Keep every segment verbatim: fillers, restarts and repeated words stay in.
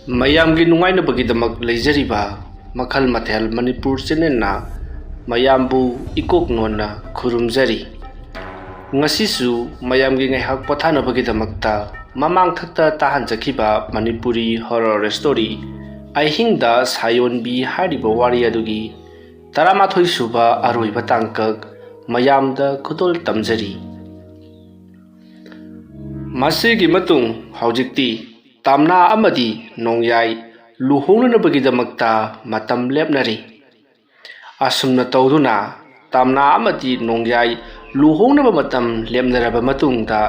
ꯃꯌꯥꯝꯒꯤ ꯅꯨꯡꯉꯥꯏꯅꯕꯒꯤꯗꯃꯛ ꯂꯩꯖꯔꯤꯕ ꯃꯈꯜ ꯃꯊꯦꯜ ꯃꯅꯤꯄꯨꯔ ꯆꯦꯅꯦꯜꯅ ꯃꯌꯥꯝꯕꯨ ꯏꯀꯣꯛ ꯅꯣꯟꯅ ꯈꯨꯔꯨꯝꯖꯔꯤ꯫ ꯉꯁꯤꯁꯨ ꯃꯌꯥꯝꯒꯤ ꯉꯥꯏꯍꯥꯛ ꯄꯣꯊꯥꯅꯕꯒꯤꯗꯃꯛꯇ ꯃꯃꯥꯡꯊꯛꯇ ꯇꯥꯍꯟꯖꯈꯤꯕ ꯃꯅꯤꯄꯨꯔꯤ ꯍꯣꯔꯔ ꯁ꯭ꯇꯣꯔꯤ ꯑꯍꯤꯡꯗ ꯁꯥꯌꯣꯟꯕꯤ ꯍꯥꯏꯔꯤꯕ ꯋꯥꯔꯤ ꯑꯗꯨꯒꯤ ꯇꯔꯥꯃꯥꯊꯣꯏ ꯁꯨꯕ ꯑꯔꯣꯏꯕ ꯇꯥꯡꯀꯛ ꯃꯌꯥꯝꯗ ꯈꯨꯗꯣꯜ ꯇꯝꯖꯔꯤ꯫ ꯃꯁꯤꯒꯤ ꯃꯇꯨꯡ ꯍꯧꯖꯤꯛꯇꯤ ꯇꯥꯝꯅꯥ ꯑꯃꯗꯤ ꯅꯣꯡꯌꯥꯏ ꯂꯨꯍꯣꯡꯅꯅꯕꯒꯤꯗꯃꯛꯇ ꯃꯇꯝ ꯂꯦꯞꯅꯔꯤ꯫ ꯑꯁꯨꯝꯅ ꯇꯧꯗꯨꯅ ꯇꯥꯝꯅꯥ ꯑꯃꯗꯤ ꯅꯣꯡꯌꯥꯏ ꯂꯨꯍꯣꯡꯅꯕ ꯃꯇꯝ ꯂꯦꯞꯅꯔꯕ ꯃꯇꯨꯡꯗ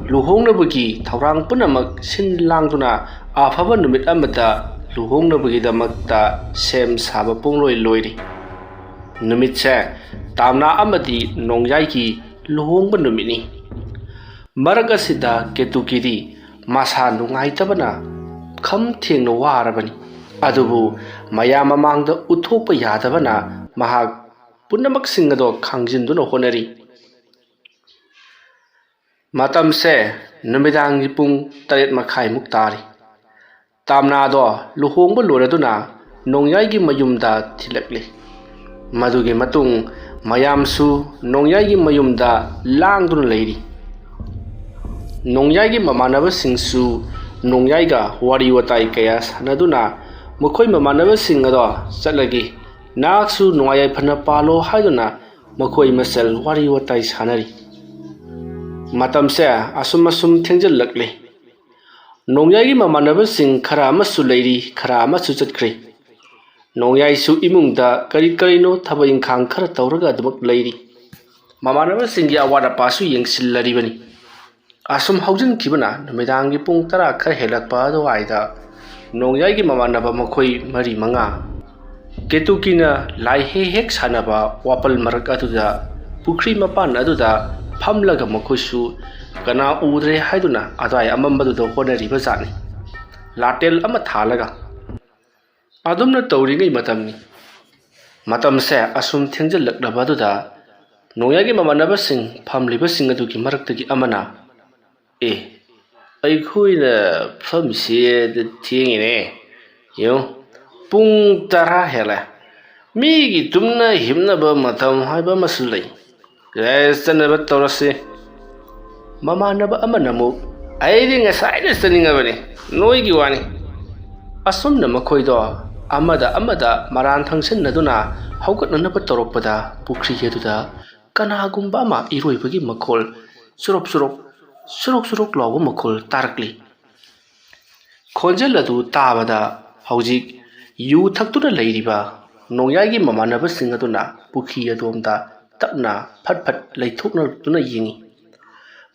ꯂꯨꯍꯣꯡꯅꯕꯒꯤ ꯊꯧꯔꯥꯡ ꯄꯨꯝꯅꯃꯛ ꯁꯤꯟ ꯂꯥꯡꯗꯨꯅ ꯑꯐꯕ ꯅꯨꯃꯤꯠ ꯑꯃꯗ ꯂꯨꯍꯣꯡꯅꯕꯒꯤꯗꯃꯛꯇ ꯁꯦꯝ ꯁꯥꯕ ꯄꯨꯡꯂꯣꯏ ꯂꯣꯏꯔꯤ꯫ ꯅꯨꯃꯤꯠꯁꯦ ꯇꯥꯝꯅꯥ ꯑꯃꯗꯤ ꯅꯣꯡꯌꯥꯏꯒꯤ ꯂꯨꯍꯣꯡꯕ ꯅꯨꯃꯤꯠꯅꯤ꯫ ꯃꯔꯛ ꯑꯁꯤꯗ ꯀꯦꯇꯨꯀꯤꯗꯤ ꯃꯁꯥ ꯅꯨꯡꯉꯥꯏꯇꯕꯅ ꯈꯝ ꯊꯦꯡꯅ ꯋꯥꯔꯕꯅꯤ꯫ ꯑꯗꯨꯕꯨ ꯃꯌꯥꯝ ꯃꯃꯥꯡꯗ ꯎꯠꯊꯣꯛꯄ ꯌꯥꯗꯕꯅ ꯃꯍꯥꯛ ꯄꯨꯝꯅꯃꯛꯁꯤꯡ ꯑꯗꯣ ꯈꯥꯡꯖꯤꯟꯗꯨꯅ ꯍꯣꯠꯅꯔꯤ꯫ ꯃꯇꯝꯁꯦ ꯅꯨꯃꯤꯗꯥꯡꯒꯤ ꯄꯨꯡ ꯇꯔꯦꯠ ꯃꯈꯥꯏꯃꯨꯛ ꯇꯥꯔꯤ꯫ ꯇꯥꯝꯅꯥꯗꯣ ꯂꯨꯍꯣꯡꯕ ꯂꯣꯏꯔꯗꯨꯅ ꯅꯣꯡꯌꯥꯏꯒꯤ ꯃꯌꯨꯝꯗ ꯊꯤꯜꯂꯛꯂꯤ꯫ ꯃꯗꯨꯒꯤ ꯃꯇꯨꯡ ꯃꯌꯥꯝꯁꯨ ꯅꯣꯡꯌꯥꯏꯒꯤ ꯃꯌꯨꯝꯗ ꯂꯥꯡꯗꯨꯅ ꯂꯩꯔꯤ꯫ ꯅꯣꯡꯌꯥꯏꯒꯤ ꯃꯃꯥꯟꯅꯕꯁꯤꯡꯁꯨ ꯅꯣꯡꯌꯥꯏꯒ ꯋꯥꯔꯤ ꯋꯥꯇꯥꯏ ꯀꯌꯥ ꯁꯥꯟꯅꯗꯨꯅ ꯃꯈꯣꯏ ꯃꯃꯥꯟꯅꯕꯁꯤꯡ ꯑꯗꯣ ꯆꯠꯂꯒꯦ, ꯅꯍꯥꯛꯁꯨ ꯅꯨꯡꯉꯥꯏ ꯌꯥꯏꯐꯅ ꯄꯥꯜꯂꯣ ꯍꯥꯏꯗꯨꯅ ꯃꯈꯣꯏ ꯃꯁꯦꯜ ꯋꯥꯔꯤ ꯋꯥꯇꯥꯏ ꯁꯥꯟꯅꯔꯤ꯫ ꯃꯇꯝꯁꯦ ꯑꯁꯨꯝ ꯑꯁꯨꯝ ꯊꯦꯡꯖꯤꯜꯂꯛꯂꯤ꯫ ꯅꯣꯡꯌꯥꯏꯒꯤ ꯃꯃꯥꯟꯅꯕꯁꯤꯡ ꯈꯔ ꯑꯃꯁꯨ ꯂꯩꯔꯤ, ꯈꯔ ꯑꯃꯁꯨ ꯆꯠꯈ꯭ꯔꯦ꯫ ꯅꯣꯡꯌꯥꯏꯁꯨ ꯏꯃꯨꯡꯗ ꯀꯔꯤ ꯀꯔꯤꯅꯣ ꯊꯕꯛ ꯏꯪꯈꯥꯡ ꯈꯔ ꯇꯧꯔꯒ ꯑꯗꯨꯃꯛ ꯂꯩꯔꯤ꯫ ꯃꯃꯥꯟꯅꯕꯁꯤꯡꯒꯤ ꯑꯋꯥꯠ ꯑꯄꯥꯁꯨ ꯌꯦꯡꯁꯤꯜꯂꯔꯤꯕꯅꯤ꯫ ꯑꯁꯨꯝ ꯍꯧꯖꯤꯟꯈꯤꯕꯅ ꯅꯨꯃꯤꯗꯥꯡꯒꯤ ꯄꯨꯡ ꯇꯔꯥ ꯈꯔ ꯍꯦꯜꯂꯛꯄ ꯑꯗꯨꯋꯥꯏꯗ ꯅꯣꯡꯌꯥꯏꯒꯤ ꯃꯃꯥꯟꯅꯕ ꯃꯈꯣꯏ ꯃꯔꯤ ꯃꯉꯥ ꯀꯦꯇꯨꯀꯤꯅ ꯂꯥꯏ ꯍꯦꯛ ꯍꯦꯛ ꯁꯥꯟꯅꯕ ꯋꯥꯄꯜ ꯃꯔꯛ ꯑꯗꯨꯗ, ꯄꯨꯈ꯭ꯔꯤ ꯃꯄꯥꯟ ꯑꯗꯨꯗ ꯐꯝꯂꯒ ꯃꯈꯣꯏꯁꯨ ꯀꯅꯥ ꯎꯗ꯭ꯔꯦ ꯍꯥꯏꯗꯨꯅ ꯑꯗ꯭ꯋꯥꯏ ꯑꯃꯝꯕꯗꯨꯗ ꯍꯣꯠꯅꯔꯤꯕ ꯖꯥꯠꯅꯤ, ꯂꯥꯇꯦꯜ ꯑꯃ ꯊꯥꯜꯂꯒ꯫ ꯑꯗꯨꯝꯅ ꯇꯧꯔꯤꯉꯩ ꯃꯇꯝꯅꯤ꯫ ꯃꯇꯝꯁꯦ ꯑꯁꯨꯝ ꯊꯦꯡꯖꯤꯜꯂꯛꯂꯕ ꯑꯗꯨꯗ ꯅꯣꯡꯌꯥꯏꯒꯤ ꯃꯃꯥꯟꯅꯕꯁꯤꯡ ꯐꯝꯂꯤꯕꯁꯤꯡ ꯑꯗꯨꯒꯤ ꯃꯔꯛꯇꯒꯤ ꯑꯃꯅ, "ꯑꯦ, ꯑꯩꯈꯣꯏꯅ ꯐꯝꯁꯦ ꯊꯦꯡꯉꯤꯅꯦ꯫ ꯌꯦꯡꯉꯨ, ꯄꯨꯡ ꯇꯔꯥ ꯍꯦꯜꯂꯦ꯫ ꯃꯤꯒꯤ ꯇꯨꯝꯅ ꯍꯤꯞꯅꯕ ꯃꯇꯝ ꯍꯥꯏꯕ ꯑꯃꯁꯨ ꯂꯩ꯫ ꯌꯥꯏ, ꯆꯠꯅꯕ ꯇꯧꯔꯁꯤ꯫ ꯃꯃꯥꯟꯅꯕ ꯑꯃꯅ ꯑꯃꯨꯛ, "ꯑꯩꯗꯤ ꯉꯁꯥꯏꯅ ꯆꯠꯅꯤꯡꯉꯕꯅꯤ, ꯅꯣꯏꯒꯤ ꯋꯥꯅꯤ꯫" ꯑꯁꯨꯝꯅ ꯃꯈꯣꯏꯗꯣ ꯑꯃꯗ ꯑꯃꯗ ꯃꯔꯥꯟ ꯊꯪꯁꯤꯟꯅꯗꯨꯅ ꯍꯧꯒꯠꯅꯅꯕ ꯇꯧꯔꯛꯄꯗ, ꯄꯨꯈ꯭ꯔꯤ ꯑꯗꯨꯗ ꯀꯅꯥꯒꯨꯝꯕ ꯑꯃ ꯏꯔꯣꯏꯕꯒꯤ ꯃꯈꯣꯜ, ꯆꯨꯔꯨꯞ ꯆꯨꯔꯨꯞ, ꯆꯨꯔꯨꯛ ꯆꯨꯔꯨꯛ ꯂꯥꯎꯕ ꯃꯈꯣꯜ ꯇꯥꯔꯛꯂꯤ꯫ ꯈꯣꯟꯖꯦꯜ ꯑꯗꯨ ꯇꯥꯕꯗ, ꯍꯧꯖꯤꯛ ꯌꯨ ꯊꯛꯇꯨꯅ ꯂꯩꯔꯤꯕ ꯅꯣꯡꯌꯥꯏꯒꯤ ꯃꯃꯥꯟꯅꯕꯁꯤꯡ ꯑꯗꯨꯅ ꯄꯨꯈ꯭ꯔꯤ ꯑꯗꯣꯝꯗ ꯇꯞꯅ ꯐꯠ ꯐꯠ ꯂꯩꯊꯣꯛꯅꯔꯛꯇꯨꯅ ꯌꯦꯡꯉꯤ꯫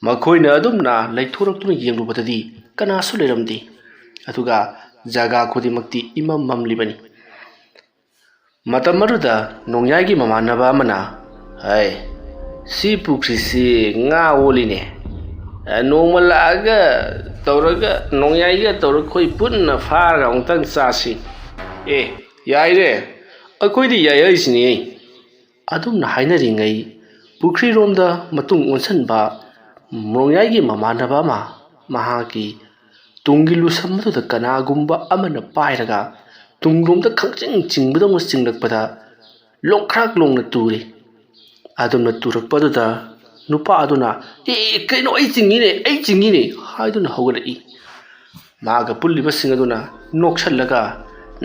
ꯃꯈꯣꯏꯅ ꯑꯗꯨꯝꯅ ꯂꯩꯊꯣꯔꯛꯇꯨꯅ ꯌꯦꯡꯂꯨꯕꯗꯗꯤ ꯀꯅꯥꯁꯨ ꯂꯩꯔꯝꯗꯦ꯫ ꯑꯗꯨꯒ ꯖꯒꯥ ꯈꯨꯗꯤꯡꯃꯛꯇꯤ ꯏꯃꯝ ꯃꯝꯂꯤꯕꯅꯤ꯫ ꯃꯇꯝ ꯑꯗꯨꯗ ꯅꯣꯡꯌꯥꯏꯒꯤ ꯃꯃꯥꯟꯅꯕ ꯑꯃꯅ, "ꯍꯩ, ꯁꯤ ꯄꯨꯈ꯭ꯔꯤꯁꯤ ꯉꯥ ꯑꯣꯜꯂꯤꯅꯦ꯫ ꯑꯦ, ꯅꯣꯡꯃ ꯂꯥꯛꯑꯒ ꯇꯧꯔꯒ, ꯅꯣꯡꯌꯥꯏꯒ ꯇꯧꯔꯒ ꯑꯩꯈꯣꯏ ꯄꯨꯟꯅ ꯐꯥꯔꯒ ꯑꯃꯨꯛꯇꯪ ꯆꯥꯁꯤ꯫" "ꯑꯦ, ꯌꯥꯏꯔꯦ, ꯑꯩꯈꯣꯏꯗꯤ ꯌꯥꯏ ꯍꯥꯏꯁꯤꯅꯤ꯫" ꯑꯗꯨꯝꯅ ꯍꯥꯏꯅꯔꯤꯉꯩ, ꯄꯨꯈ꯭ꯔꯤꯔꯣꯝꯗ ꯃꯇꯨꯡ ꯑꯣꯟꯁꯤꯟꯕ ꯅꯣꯡꯌꯥꯏꯒꯤ ꯃꯃꯥꯟꯅꯕ ꯑꯃ ꯃꯍꯥꯛꯀꯤ ꯇꯨꯡꯒꯤ ꯂꯨꯁꯝ ꯑꯗꯨꯗ ꯀꯅꯥꯒꯨꯝꯕ ꯑꯃꯅ ꯄꯥꯏꯔꯒ ꯇꯨꯡꯂꯣꯝꯗ ꯈꯪꯆꯤꯡ ꯆꯤꯡꯕꯗꯧꯅ ꯆꯤꯡꯂꯛꯄꯗ ꯂꯣꯡꯈ꯭ꯔꯥꯛ ꯂꯣꯡꯅ ꯇꯨꯔꯦ꯫ ꯑꯗꯨꯝꯅ ꯇꯨꯔꯛꯄ ꯑꯗꯨꯗ ꯅꯨꯄꯥ ꯑꯗꯨꯅ, "ꯑꯦ, ꯑꯦ, ꯀꯩꯅꯣ, ꯑꯩ ꯆꯤꯡꯉꯤꯅꯦ, ꯑꯩ ꯆꯤꯡꯉꯤꯅꯦ" ꯍꯥꯏꯗꯨꯅ ꯍꯧꯒꯠꯂꯛꯏ꯫ ꯃꯥꯒ ꯄꯨꯜꯂꯤꯕꯁꯤꯡ ꯑꯗꯨꯅ ꯅꯣꯛꯁꯜꯂꯒ,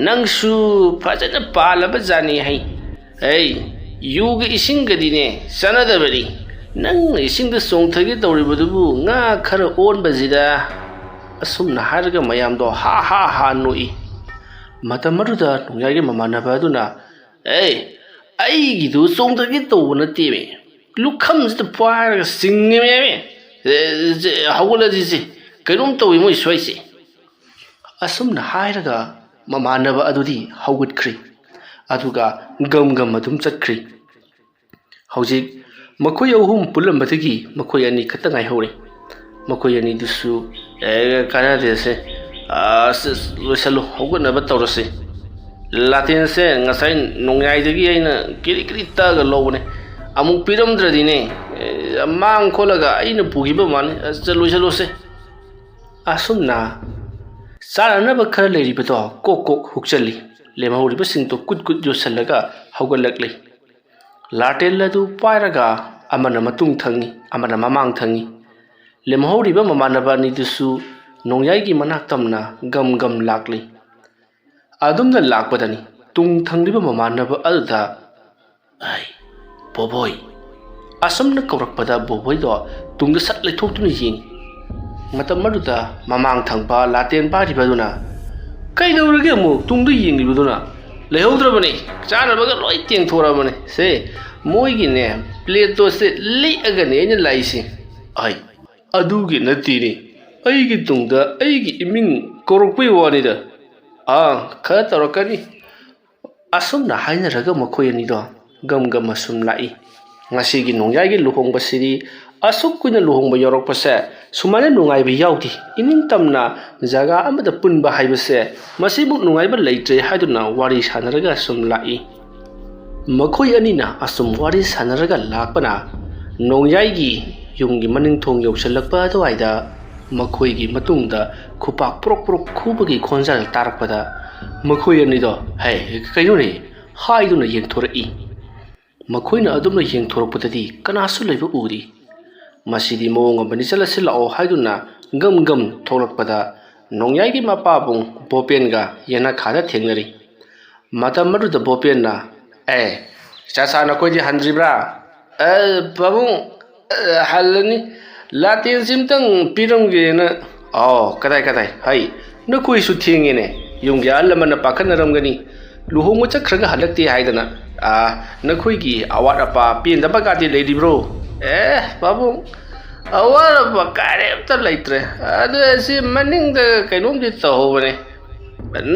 "ꯅꯪꯁꯨ ꯐꯖꯅ ꯄꯥꯜꯂꯕ ꯖꯥꯠꯅꯤ ꯍꯩ꯫ ꯑꯩ ꯌꯨꯒ ꯏꯁꯤꯡꯒꯗꯤꯅꯦ ꯆꯥꯟꯅꯗꯕꯅꯤ꯫ ꯅꯪꯅ ꯏꯁꯤꯡꯗ ꯆꯣꯡꯊꯒꯦ ꯇꯧꯔꯤꯕꯗꯨꯕꯨ ꯉꯥ ꯈꯔ ꯑꯣꯟꯕꯁꯤꯗ꯫" ꯑꯁꯨꯝꯅ ꯍꯥꯏꯔꯒ ꯃꯌꯥꯝꯗꯣ ꯍꯥ ꯍꯥ ꯍꯥ ꯅꯣꯛꯏ꯫ ꯃꯇꯝ ꯑꯗꯨꯗ ꯅꯣꯡꯌꯥꯏꯒꯤ ꯃꯃꯥꯟꯅꯕ ꯑꯗꯨꯅ, "ꯑꯦ, ꯑꯩꯒꯤꯗꯨ ꯆꯣꯡꯊꯒꯦ ꯇꯧꯕ ꯅꯠꯇꯦꯃꯦ, ꯂꯨꯈꯝꯁꯤꯗ ꯄꯥꯏꯔꯒ ꯆꯤꯡꯉꯦꯃꯦ꯫ ꯑꯦ, ꯁꯦ, ꯍꯧꯒꯠꯂꯁꯤ ꯁꯦ, ꯀꯩꯅꯣꯝ ꯇꯧꯏ ꯃꯣꯏ ꯁ꯭ꯋꯥꯏꯁꯦ꯫" ꯑꯁꯨꯝꯅ ꯍꯥꯏꯔꯒ ꯃꯃꯥꯟꯅꯕ ꯑꯗꯨꯗꯤ ꯍꯧꯒꯠꯈ꯭ꯔꯦ꯫ ꯑꯗꯨꯒ ꯒꯝ ꯒꯝ ꯑꯗꯨꯝ ꯆꯠꯈ꯭ꯔꯦ꯫ ꯍꯧꯖꯤꯛ ꯃꯈꯣꯏ ꯑꯍꯨꯝ ꯄꯨꯜꯂꯝꯕꯗꯒꯤ ꯃꯈꯣꯏ ꯑꯅꯤ ꯈꯛꯇ ꯉꯥꯏꯍꯧꯔꯦ꯫ ꯃꯈꯣꯏ ꯑꯅꯤꯗꯨꯁꯨ, "ꯑꯦ, ꯀꯥꯟꯅꯗꯦꯁꯦ, ꯑꯁ, ꯂꯣꯏꯁꯜꯂꯨ, ꯍꯧꯒꯠꯅꯕ ꯇꯧꯔꯁꯤ꯫ ꯂꯥꯇꯦꯟꯁꯦ ꯉꯁꯥꯏ ꯅꯣꯡꯌꯥꯏꯗꯒꯤ ꯑꯩꯅ ꯀꯤꯔꯤ ꯀꯤꯔꯤ ꯇꯛꯑꯒ ꯂꯧꯕꯅꯦ꯫ ꯑꯃꯨꯛ ꯄꯤꯔꯝꯗ꯭ꯔꯗꯤꯅꯦ, ꯑꯦ, ꯃꯥꯡ ꯈꯣꯠꯂꯒ ꯑꯩꯅ ꯄꯨꯈꯤꯕ ꯃꯥꯅꯤ꯫ ꯑꯁ, ꯂꯣꯏꯁꯜꯂꯨꯁꯦ꯫" ꯑꯁꯨꯝꯅ ꯆꯥꯅꯅꯕ ꯈꯔ ꯂꯩꯔꯤꯕꯗꯣ ꯀꯣꯛ ꯀꯣꯛ ꯍꯨꯛꯆꯜꯂꯤ꯫ ꯂꯦꯝꯍꯧꯔꯤꯕꯁꯤꯡꯗꯣ ꯀꯨꯠ ꯀꯨꯠ ꯌꯣꯠꯁꯜꯂꯒ ꯍꯧꯒꯠꯂꯛꯂꯤ꯫ ꯂꯥꯇꯦꯟ ꯑꯗꯨ ꯄꯥꯏꯔꯒ ꯑꯃꯅ ꯃꯇꯨꯡ ꯊꯪꯉꯤ, ꯑꯃꯅ ꯃꯃꯥꯡ ꯊꯪꯉꯤ꯫ ꯂꯦꯝꯍꯧꯔꯤꯕ ꯃꯃꯥꯟꯅꯕ ꯑꯅꯤꯗꯨꯁꯨ ꯅꯣꯡꯌꯥꯏꯒꯤ ꯃꯅꯥꯛ ꯇꯝꯅ ꯒꯝ ꯒꯝ ꯂꯥꯛꯂꯤ꯫ ꯑꯗꯨꯝꯅ ꯂꯥꯛꯄꯗꯅꯤ ꯇꯨꯡ ꯊꯪꯂꯤꯕ ꯃꯃꯥꯟꯅꯕ ꯑꯗꯨꯗ, "ꯑꯩ, ꯕꯣꯕꯣꯏ!" ꯑꯁꯨꯝꯅ ꯀꯧꯔꯛꯄꯗ ꯕꯣꯕꯣꯏꯗꯣ ꯇꯨꯡꯗ ꯁꯠ ꯂꯩꯊꯣꯛꯇꯨꯅ ꯌꯦꯡꯉꯤ꯫ ꯃꯇꯝ ꯑꯗꯨꯗ ꯃꯃꯥꯡ ꯊꯪꯕ ꯂꯥꯇꯦꯟ ꯄꯥꯏꯔꯤꯕꯗꯨꯅ, "ꯀꯩꯗꯧꯔꯒꯦ ꯑꯃꯨꯛ ꯇꯨꯡꯗ ꯌꯦꯡꯂꯤꯕꯗꯨꯅ? ꯂꯩꯍꯧꯗ꯭ꯔꯕꯅꯤ, ꯆꯥꯅꯕꯒ ꯂꯣꯏ ꯇꯦꯡꯊꯣꯔꯛꯑꯕꯅꯤ꯫ ꯁꯦ, ꯃꯣꯏꯒꯤꯅꯦ, ꯄ꯭ꯂꯦꯠꯇꯣ ꯁꯦ ꯂꯤꯛꯑꯒꯅꯦ ꯑꯩꯅ ꯂꯥꯛꯏꯁꯦ꯫" "ꯑꯩ, ꯑꯗꯨꯒꯤ ꯅꯠꯇꯦꯅꯦ, ꯑꯩꯒꯤ ꯇꯨꯡꯗ ꯑꯩꯒꯤ ꯏꯃꯤꯡ ꯀꯧꯔꯛꯄꯩ ꯋꯥꯅꯤꯗ꯫ ꯑꯥ, ꯈꯔ ꯇꯧꯔꯛꯀꯅꯤ꯫" ꯑꯁꯨꯝꯅ ꯍꯥꯏꯅꯔꯒ ꯃꯈꯣꯏ ꯑꯅꯤꯗꯣ ꯒꯝ ꯒꯝ ꯑꯁꯨꯝ ꯂꯥꯛꯏ꯫ ꯉꯁꯤꯒꯤ ꯅꯣꯡꯌꯥꯏꯒꯤ ꯂꯨꯍꯣꯡꯕꯁꯤꯗꯤ ꯑꯁꯨꯛ ꯀꯨꯏꯅ ꯂꯨꯍꯣꯡꯕ ꯌꯥꯎꯔꯛꯄꯁꯦ ꯁꯨꯃꯥꯏꯅ ꯅꯨꯡꯉꯥꯏꯕ ꯌꯥꯎꯗꯦ꯫ ꯏꯅꯤꯡ ꯇꯝꯅ ꯖꯒꯥ ꯑꯃꯗ ꯄꯨꯟꯕ ꯍꯥꯏꯕꯁꯦ ꯃꯁꯤꯃꯨꯛ ꯅꯨꯡꯉꯥꯏꯕ ꯂꯩꯇ꯭ꯔꯦ ꯍꯥꯏꯗꯨꯅ ꯋꯥꯔꯤ ꯁꯥꯟꯅꯔꯒ ꯁꯨꯝ ꯂꯥꯛꯏ꯫ ꯃꯈꯣꯏ ꯑꯅꯤꯅ ꯑꯁꯨꯝ ꯋꯥꯔꯤ ꯁꯥꯟꯅꯔꯒ ꯂꯥꯛꯄꯅ ꯅꯣꯡꯌꯥꯏꯒꯤ ꯌꯨꯝꯒꯤ ꯃꯅꯤꯡ ꯊꯣꯡ ꯌꯧꯁꯤꯜꯂꯛꯄ ꯑꯗꯨꯋꯥꯏꯗ ꯃꯈꯣꯏꯒꯤ ꯃꯇꯨꯡꯗ ꯈꯨꯄꯥꯛ ꯄ꯭ꯔꯣꯛ ꯄ꯭ꯔꯣꯛ ꯈꯨꯕꯒꯤ ꯈꯣꯟꯖꯦꯜ ꯇꯥꯔꯛꯄꯗ ꯃꯈꯣꯏ ꯑꯅꯤꯗꯣ, "ꯍꯦ, ꯀꯩꯅꯣꯅꯦ?" ꯍꯥꯏꯗꯨꯅ ꯌꯦꯡꯊꯣꯔꯛꯏ꯫ ꯃꯈꯣꯏꯅ ꯑꯗꯨꯝꯅ ꯌꯦꯡꯊꯣꯔꯛꯄꯗꯗꯤ ꯀꯅꯥꯁꯨ ꯂꯩꯕ ꯎꯗꯦ꯫ "ꯃꯁꯤꯗꯤ ꯃꯑꯣꯡ ꯑꯃꯅꯤ, ꯆꯠꯂꯁꯤ ꯂꯥꯛꯑꯣ" ꯍꯥꯏꯗꯨꯅ ꯒꯝ ꯒꯝ ꯊꯣꯛꯂꯛꯄꯗ ꯅꯣꯡꯌꯥꯏꯒꯤ ꯃꯄꯥꯕꯨꯡ ꯕꯣꯄꯦꯟꯒ ꯌꯦꯅꯈꯥꯗ ꯊꯦꯡꯅꯔꯤ꯫ ꯃꯇꯝ ꯑꯗꯨꯗ ꯕꯣꯄꯦꯟꯅ, "ꯑꯦ, ꯆꯥꯆꯥ, ꯅꯈꯣꯏꯗꯤ ꯍꯟꯗ꯭ꯔꯤꯕ꯭ꯔꯥ?" "ꯑ, ꯄꯥꯕꯨꯡ, ꯑ, ꯍꯜꯂꯅꯤ꯫ ꯂꯥꯇꯦꯟꯁꯤ ꯑꯝꯇꯪ ꯄꯤꯔꯝꯒꯦꯅ꯫" "ꯑꯣ, ꯀꯗꯥꯏ, ꯀꯗꯥꯏ? ꯍꯩ, ꯅꯈꯣꯏꯁꯨ ꯊꯦꯡꯉꯦꯅꯦ꯫ ꯌꯨꯝꯒꯤ ꯑꯍꯜ ꯂꯃꯟꯅ ꯄꯥꯈꯠꯅꯔꯝꯒꯅꯤ꯫ ꯂꯨꯍꯣꯡꯕ ꯆꯠꯈ꯭ꯔꯒ ꯍꯜꯂꯛꯇꯦ ꯍꯥꯏꯗꯅ꯫ ꯑ, ꯅꯈꯣꯏꯒꯤ ꯑꯋꯥꯠ ꯑꯄꯥ ꯄꯦꯟꯗꯕꯒꯗꯤ ꯂꯩꯔꯤꯕ꯭ꯔꯣ?" "ꯑꯦ, ꯄꯥꯕꯨꯡ, ꯑꯋꯥꯠ ꯑꯄꯥ ꯀꯔꯤꯝꯇ ꯂꯩꯇ꯭ꯔꯦ꯫ ꯑꯗꯨ ꯑꯁꯤ ꯃꯅꯤꯡꯗ ꯀꯩꯅꯣꯝꯗꯤ ꯇꯧꯍꯧꯕꯅꯦ꯫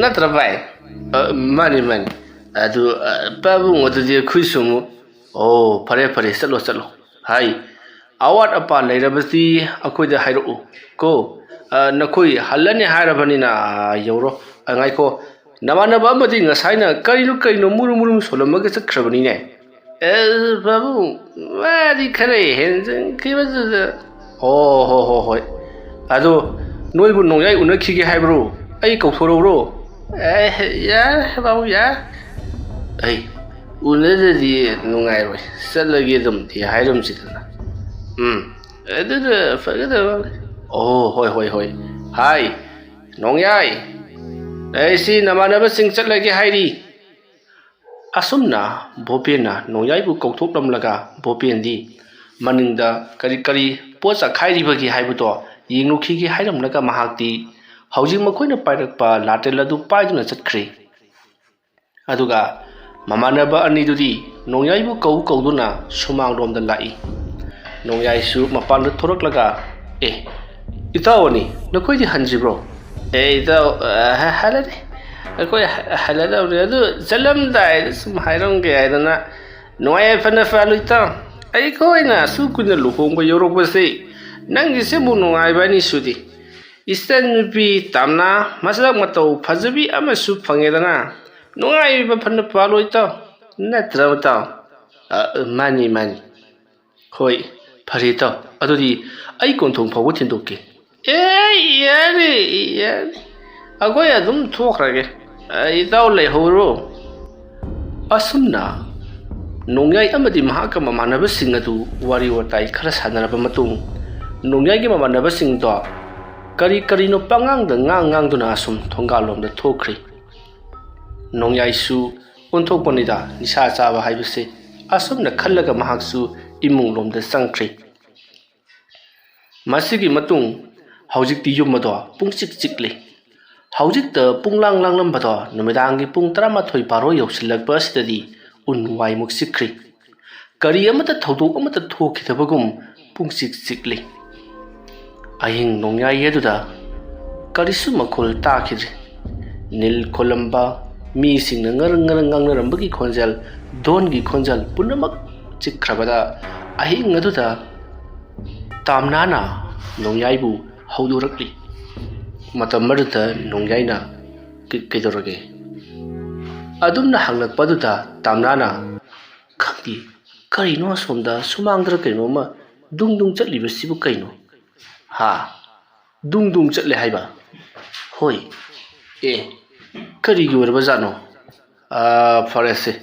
ꯅꯠꯇ꯭ꯔ ꯚꯥꯏ?" "ꯑ, ꯃꯥꯅꯤ, ꯃꯥꯅꯤ꯫ ꯑꯗꯨ, ꯑ, ꯄꯥꯕꯨꯡ, ꯑꯗꯨꯗꯤ ꯑꯩꯈꯣꯏꯁꯨ ꯑꯃꯨꯛ꯫" "ꯑꯣ, ꯐꯔꯦ, ꯐꯔꯦ, ꯆꯠꯂꯣ, ꯆꯠꯂꯣ꯫ ꯍꯥꯏ, ꯑꯋꯥꯠ ꯑꯄꯥ ꯂꯩꯔꯕꯗꯤ ꯑꯩꯈꯣꯏꯗ ꯍꯥꯏꯔꯛꯎ ꯀꯣ꯫ ꯑ, ꯅꯈꯣꯏ ꯍꯜꯂꯅꯤ ꯍꯥꯏꯔꯕꯅꯤꯅ, ꯑ, ꯌꯧꯔꯣ꯫ ꯑ, ꯉꯥꯏꯈꯣ, ꯅꯃꯥꯟꯅꯕ ꯑꯃꯗꯤ ꯉꯁꯥꯏꯅ ꯀꯔꯤꯅꯣ ꯀꯔꯤꯅꯣ ꯃꯨꯔꯨꯝ ꯃꯨꯔꯨꯝ ꯁꯣꯜꯂꯝꯃꯒ ꯆꯠꯈ꯭ꯔꯕꯅꯤꯅꯦ꯫" "ꯑꯦ, ꯄꯥꯕꯨꯡ, ꯃꯥꯗꯤ ꯈꯔ ꯍꯦꯟꯖꯤꯟꯈꯤꯕꯗꯨꯗ꯫" "ꯑꯣ, ꯍꯣ, ꯍꯣ, ꯍꯣꯏ꯫ ꯑꯗꯨ ꯅꯣꯏꯕꯨ ꯅꯣꯡꯌꯥꯏ ꯎꯅꯈꯤꯒꯦ ꯍꯥꯏꯕ꯭ꯔꯣ? ꯑꯩ ꯀꯧꯊꯣꯔꯛꯎꯔꯣ? ꯑꯦ, ꯌꯥꯔꯦ ꯕꯥꯕꯨ, ꯌꯥꯔꯦ꯫ ꯑꯩ ꯎꯅꯗ꯭ꯔꯗꯤ ꯅꯨꯡꯉꯥꯏꯔꯣꯏ, ꯆꯠꯂꯒꯦ ꯑꯗꯨꯝꯗꯤ ꯍꯥꯏꯔꯝꯁꯤꯗꯅ꯫ ꯎꯝ, ꯑꯗꯨꯅ ꯐꯒꯗꯕ꯫ ꯑꯣ, ꯍꯣꯏ, ꯍꯣꯏ, ꯍꯣꯏ꯫ ꯍꯥꯏ, ꯅꯣꯡꯌꯥꯏ, ꯑꯩꯁꯤ ꯅꯃꯥꯟꯅꯕꯁꯤꯡ ꯆꯠꯂꯒꯦ ꯍꯥꯏꯔꯤ꯫ ꯑꯁꯨꯝꯅ ꯚꯣꯄꯦꯟꯅ ꯅꯣꯡꯌꯥꯏꯕꯨ ꯀꯧꯊꯣꯛꯂꯝꯂꯒ, ꯚꯣꯄꯦꯟꯗꯤ ꯃꯅꯤꯡꯗ ꯀꯔꯤ ꯀꯔꯤ ꯄꯣꯠ ꯆꯥꯈꯥꯏꯔꯤꯕꯒꯦ ꯍꯥꯏꯕꯗꯣ ꯌꯦꯡꯂꯨꯈꯤꯒꯦ ꯍꯥꯏꯔꯝꯂꯒ, ꯃꯍꯥꯛꯇꯤ ꯍꯧꯖꯤꯛ ꯃꯈꯣꯏꯅ ꯄꯥꯏꯔꯛꯄ ꯂꯥꯇꯦꯜ ꯑꯗꯨ ꯄꯥꯏꯗꯨꯅ ꯆꯠꯈ꯭ꯔꯦ꯫ ꯑꯗꯨꯒ ꯃꯃꯥꯟꯅꯕ ꯑꯅꯤꯗꯨꯗꯤ ꯅꯣꯡꯌꯥꯏꯕꯨ ꯀꯧ ꯀꯧꯗꯨꯅ ꯁꯨꯃꯥꯡꯂꯣꯝꯗ ꯂꯥꯛꯏ꯫ ꯅꯣꯡꯌꯥꯏꯁꯨ ꯃꯄꯥꯟꯗ ꯊꯣꯔꯛꯂꯒ, "ꯑꯦ, ꯏꯇꯥꯎ ꯑꯅꯤ, ꯅꯈꯣꯏꯗꯤ ꯍꯟꯗ꯭ꯔꯤꯕ꯭ꯔꯣ?" "ꯑꯦ, ꯏꯇꯥꯎ, ꯑ, ꯍ-, ꯍꯜꯂꯅꯤ꯫ ꯑꯩꯈꯣꯏ ꯍ-, ꯍꯜꯂꯗꯧꯅꯤ꯫ ꯑꯗꯨ ꯆꯠꯂꯝꯗꯥꯏꯗ ꯁꯨꯝ ꯍꯥꯏꯔꯝꯒꯦ ꯍꯥꯏꯗꯅ ꯅꯨꯡꯉꯥꯏ ꯌꯥꯏꯐꯅ ꯄꯥꯜꯂꯨ ꯏꯇꯥꯎ꯫ ꯑꯩꯈꯣꯏꯅ ꯑꯁꯨꯛ ꯀꯨꯏꯅ ꯂꯨꯍꯣꯡꯕ ꯌꯧꯔꯛꯄꯁꯤ ꯅꯪꯒꯤꯁꯤꯕꯨ ꯅꯨꯡꯉꯥꯏꯕ ꯑꯅꯤ ꯁꯨꯗꯦ꯫ ꯏꯆꯟ ꯅꯨꯄꯤ ꯇꯥꯝꯅꯥ ꯃꯁꯛ ꯃꯇꯧ ꯐꯖꯕꯤ ꯑꯃꯁꯨ ꯐꯪꯉꯦꯗꯅ꯫ ꯅꯨꯡꯉꯥꯏꯕ ꯐꯅ ꯄꯥꯜꯂꯣ ꯏꯇꯥꯎ꯫ ꯅꯠꯇ꯭ꯔꯣ ꯏꯇꯥꯎ?" "ꯑ, ꯃꯥꯅꯤ, ꯃꯥꯅꯤ꯫ ꯍꯣꯏ, ꯐꯔꯦ ꯏꯇꯥꯎ꯫ ꯑꯗꯨꯗꯤ ꯑꯩ ꯀꯣꯟꯊꯣꯡ ꯐꯥꯎꯕ ꯊꯤꯟꯗꯣꯛꯀꯦ꯫" "ꯑꯦ, ꯌꯥꯔꯦ, ꯌꯥꯔꯦ꯫ ꯑꯩꯈꯣꯏ ꯑꯗꯨꯝ ꯊꯣꯛꯈ꯭ꯔꯒꯦ꯫ ꯑ, ꯏꯇꯥꯎ ꯂꯩꯍꯧꯔꯣ꯫" ꯑꯁꯨꯝꯅ ꯅꯣꯡꯌꯥꯏ ꯑꯃꯗꯤ ꯃꯍꯥꯛꯀ ꯃꯃꯥꯟꯅꯕꯁꯤꯡ ꯑꯗꯨ ꯋꯥꯔꯤ ꯋꯥꯇꯥꯏ ꯈꯔ ꯁꯥꯟꯅꯔꯕ ꯃꯇꯨꯡ, ꯅꯣꯡꯌꯥꯏꯒꯤ ꯃꯃꯥꯟꯅꯕꯁꯤꯡꯗꯣ ꯀꯔꯤ ꯀꯔꯤꯅꯣ ꯄꯉꯥꯡꯗ ꯉꯥꯡ ꯉꯥꯡꯗꯨꯅ ꯑꯁꯨꯝ ꯊꯣꯡꯒꯥꯜꯂꯣꯝꯗ ꯊꯣꯛꯈ꯭ꯔꯤ꯫ ꯅꯣꯡꯌꯥꯏꯁꯨ ꯑꯣꯟꯊꯣꯛꯄꯅꯤꯗ, ꯅꯤꯁꯥ ꯆꯥꯕ ꯍꯥꯏꯕꯁꯦ꯫ ꯑꯁꯨꯝꯅ ꯈꯜꯂꯒ ꯃꯍꯥꯛꯁꯨ ꯏꯃꯨꯡꯂꯣꯝꯗ ꯆꯪꯈ꯭ꯔꯤ꯫ ꯃꯁꯤꯒꯤ ꯃꯇꯨꯡ ꯍꯧꯖꯤꯛꯇꯤ ꯌꯨꯝ ꯑꯗꯣ ꯄꯨꯡꯆꯤꯛ ꯆꯤꯛꯂꯤ꯫ ꯍꯧꯖꯤꯛꯇ ꯄꯨꯡꯂꯥꯡ ꯂꯥꯡꯂꯝꯕꯗꯣ ꯅꯨꯃꯤꯗꯥꯡꯒꯤ ꯄꯨꯡ ꯇꯔꯥꯃꯥꯊꯣꯏ ꯕꯥꯔꯣ ꯌꯧꯁꯤꯜꯂꯛꯄ ꯑꯁꯤꯗꯗꯤ ꯎꯟ ꯋꯥꯏꯃꯨꯛ ꯆꯤꯛꯈ꯭ꯔꯤ꯫ ꯀꯔꯤ ꯑꯃꯠꯇ ꯊꯧꯗꯣꯛ ꯑꯃꯠꯇ ꯊꯣꯛꯈꯤꯗꯕꯒꯨꯝ ꯄꯨꯡꯆꯤꯛ ꯆꯤꯛꯂꯤ꯫ ꯑꯍꯤꯡ ꯅꯣꯡꯌꯥꯏ ꯑꯗꯨꯗ ꯀꯔꯤꯁꯨ ꯃꯈꯣꯜ ꯇꯥꯈꯤꯗ꯭ꯔꯦ꯫ ꯅꯤꯜ ꯈꯣꯜꯂꯝꯕ, ꯃꯤꯁꯤꯡꯅ ꯉꯔꯪ ꯉꯔꯪ ꯉꯥꯡꯅꯔꯝꯕꯒꯤ ꯈꯣꯟꯖꯦꯜ, ꯗꯣꯟꯒꯤ ꯈꯣꯟꯖꯦꯜ ꯄꯨꯝꯅꯃꯛ ꯆꯤꯛꯈ꯭ꯔꯕꯗ, ꯑꯍꯤꯡ ꯑꯗꯨꯗ ꯇꯥꯝꯅꯥꯅ ꯅꯣꯡꯌꯥꯏꯕꯨ ꯍꯧꯗꯣꯔꯛꯂꯤ꯫ ꯃꯇꯝ ꯑꯗꯨꯗ ꯅꯣꯡꯌꯥꯏꯅ, "ꯀꯩ-, ꯀꯩꯗꯧꯔꯒꯦ?" ꯑꯗꯨꯝꯅ ꯍꯪꯂꯛꯄ ꯑꯗꯨꯗ ꯇꯥꯝꯅꯥꯅ, "ꯈꯪꯗꯦ, ꯀꯔꯤꯅꯣ ꯑꯁꯣꯝꯗ ꯁꯨꯃꯥꯡꯗꯔ ꯀꯩꯅꯣꯝꯃ ꯗꯨꯡ ꯗꯨꯡ ꯆꯠꯂꯤꯕꯁꯤꯕꯨ ꯀꯩꯅꯣ?" "ꯍꯥ?" ꯗꯨꯡ ꯗꯨꯡ ꯆꯠꯂꯦ ꯍꯥꯏꯕ? ꯍꯣꯏ꯫ ꯑꯦ, ꯀꯔꯤꯒꯤ ꯑꯣꯏꯔꯕꯖꯥꯠꯅꯣ? ꯑꯥ, ꯐꯔꯦꯁꯦ,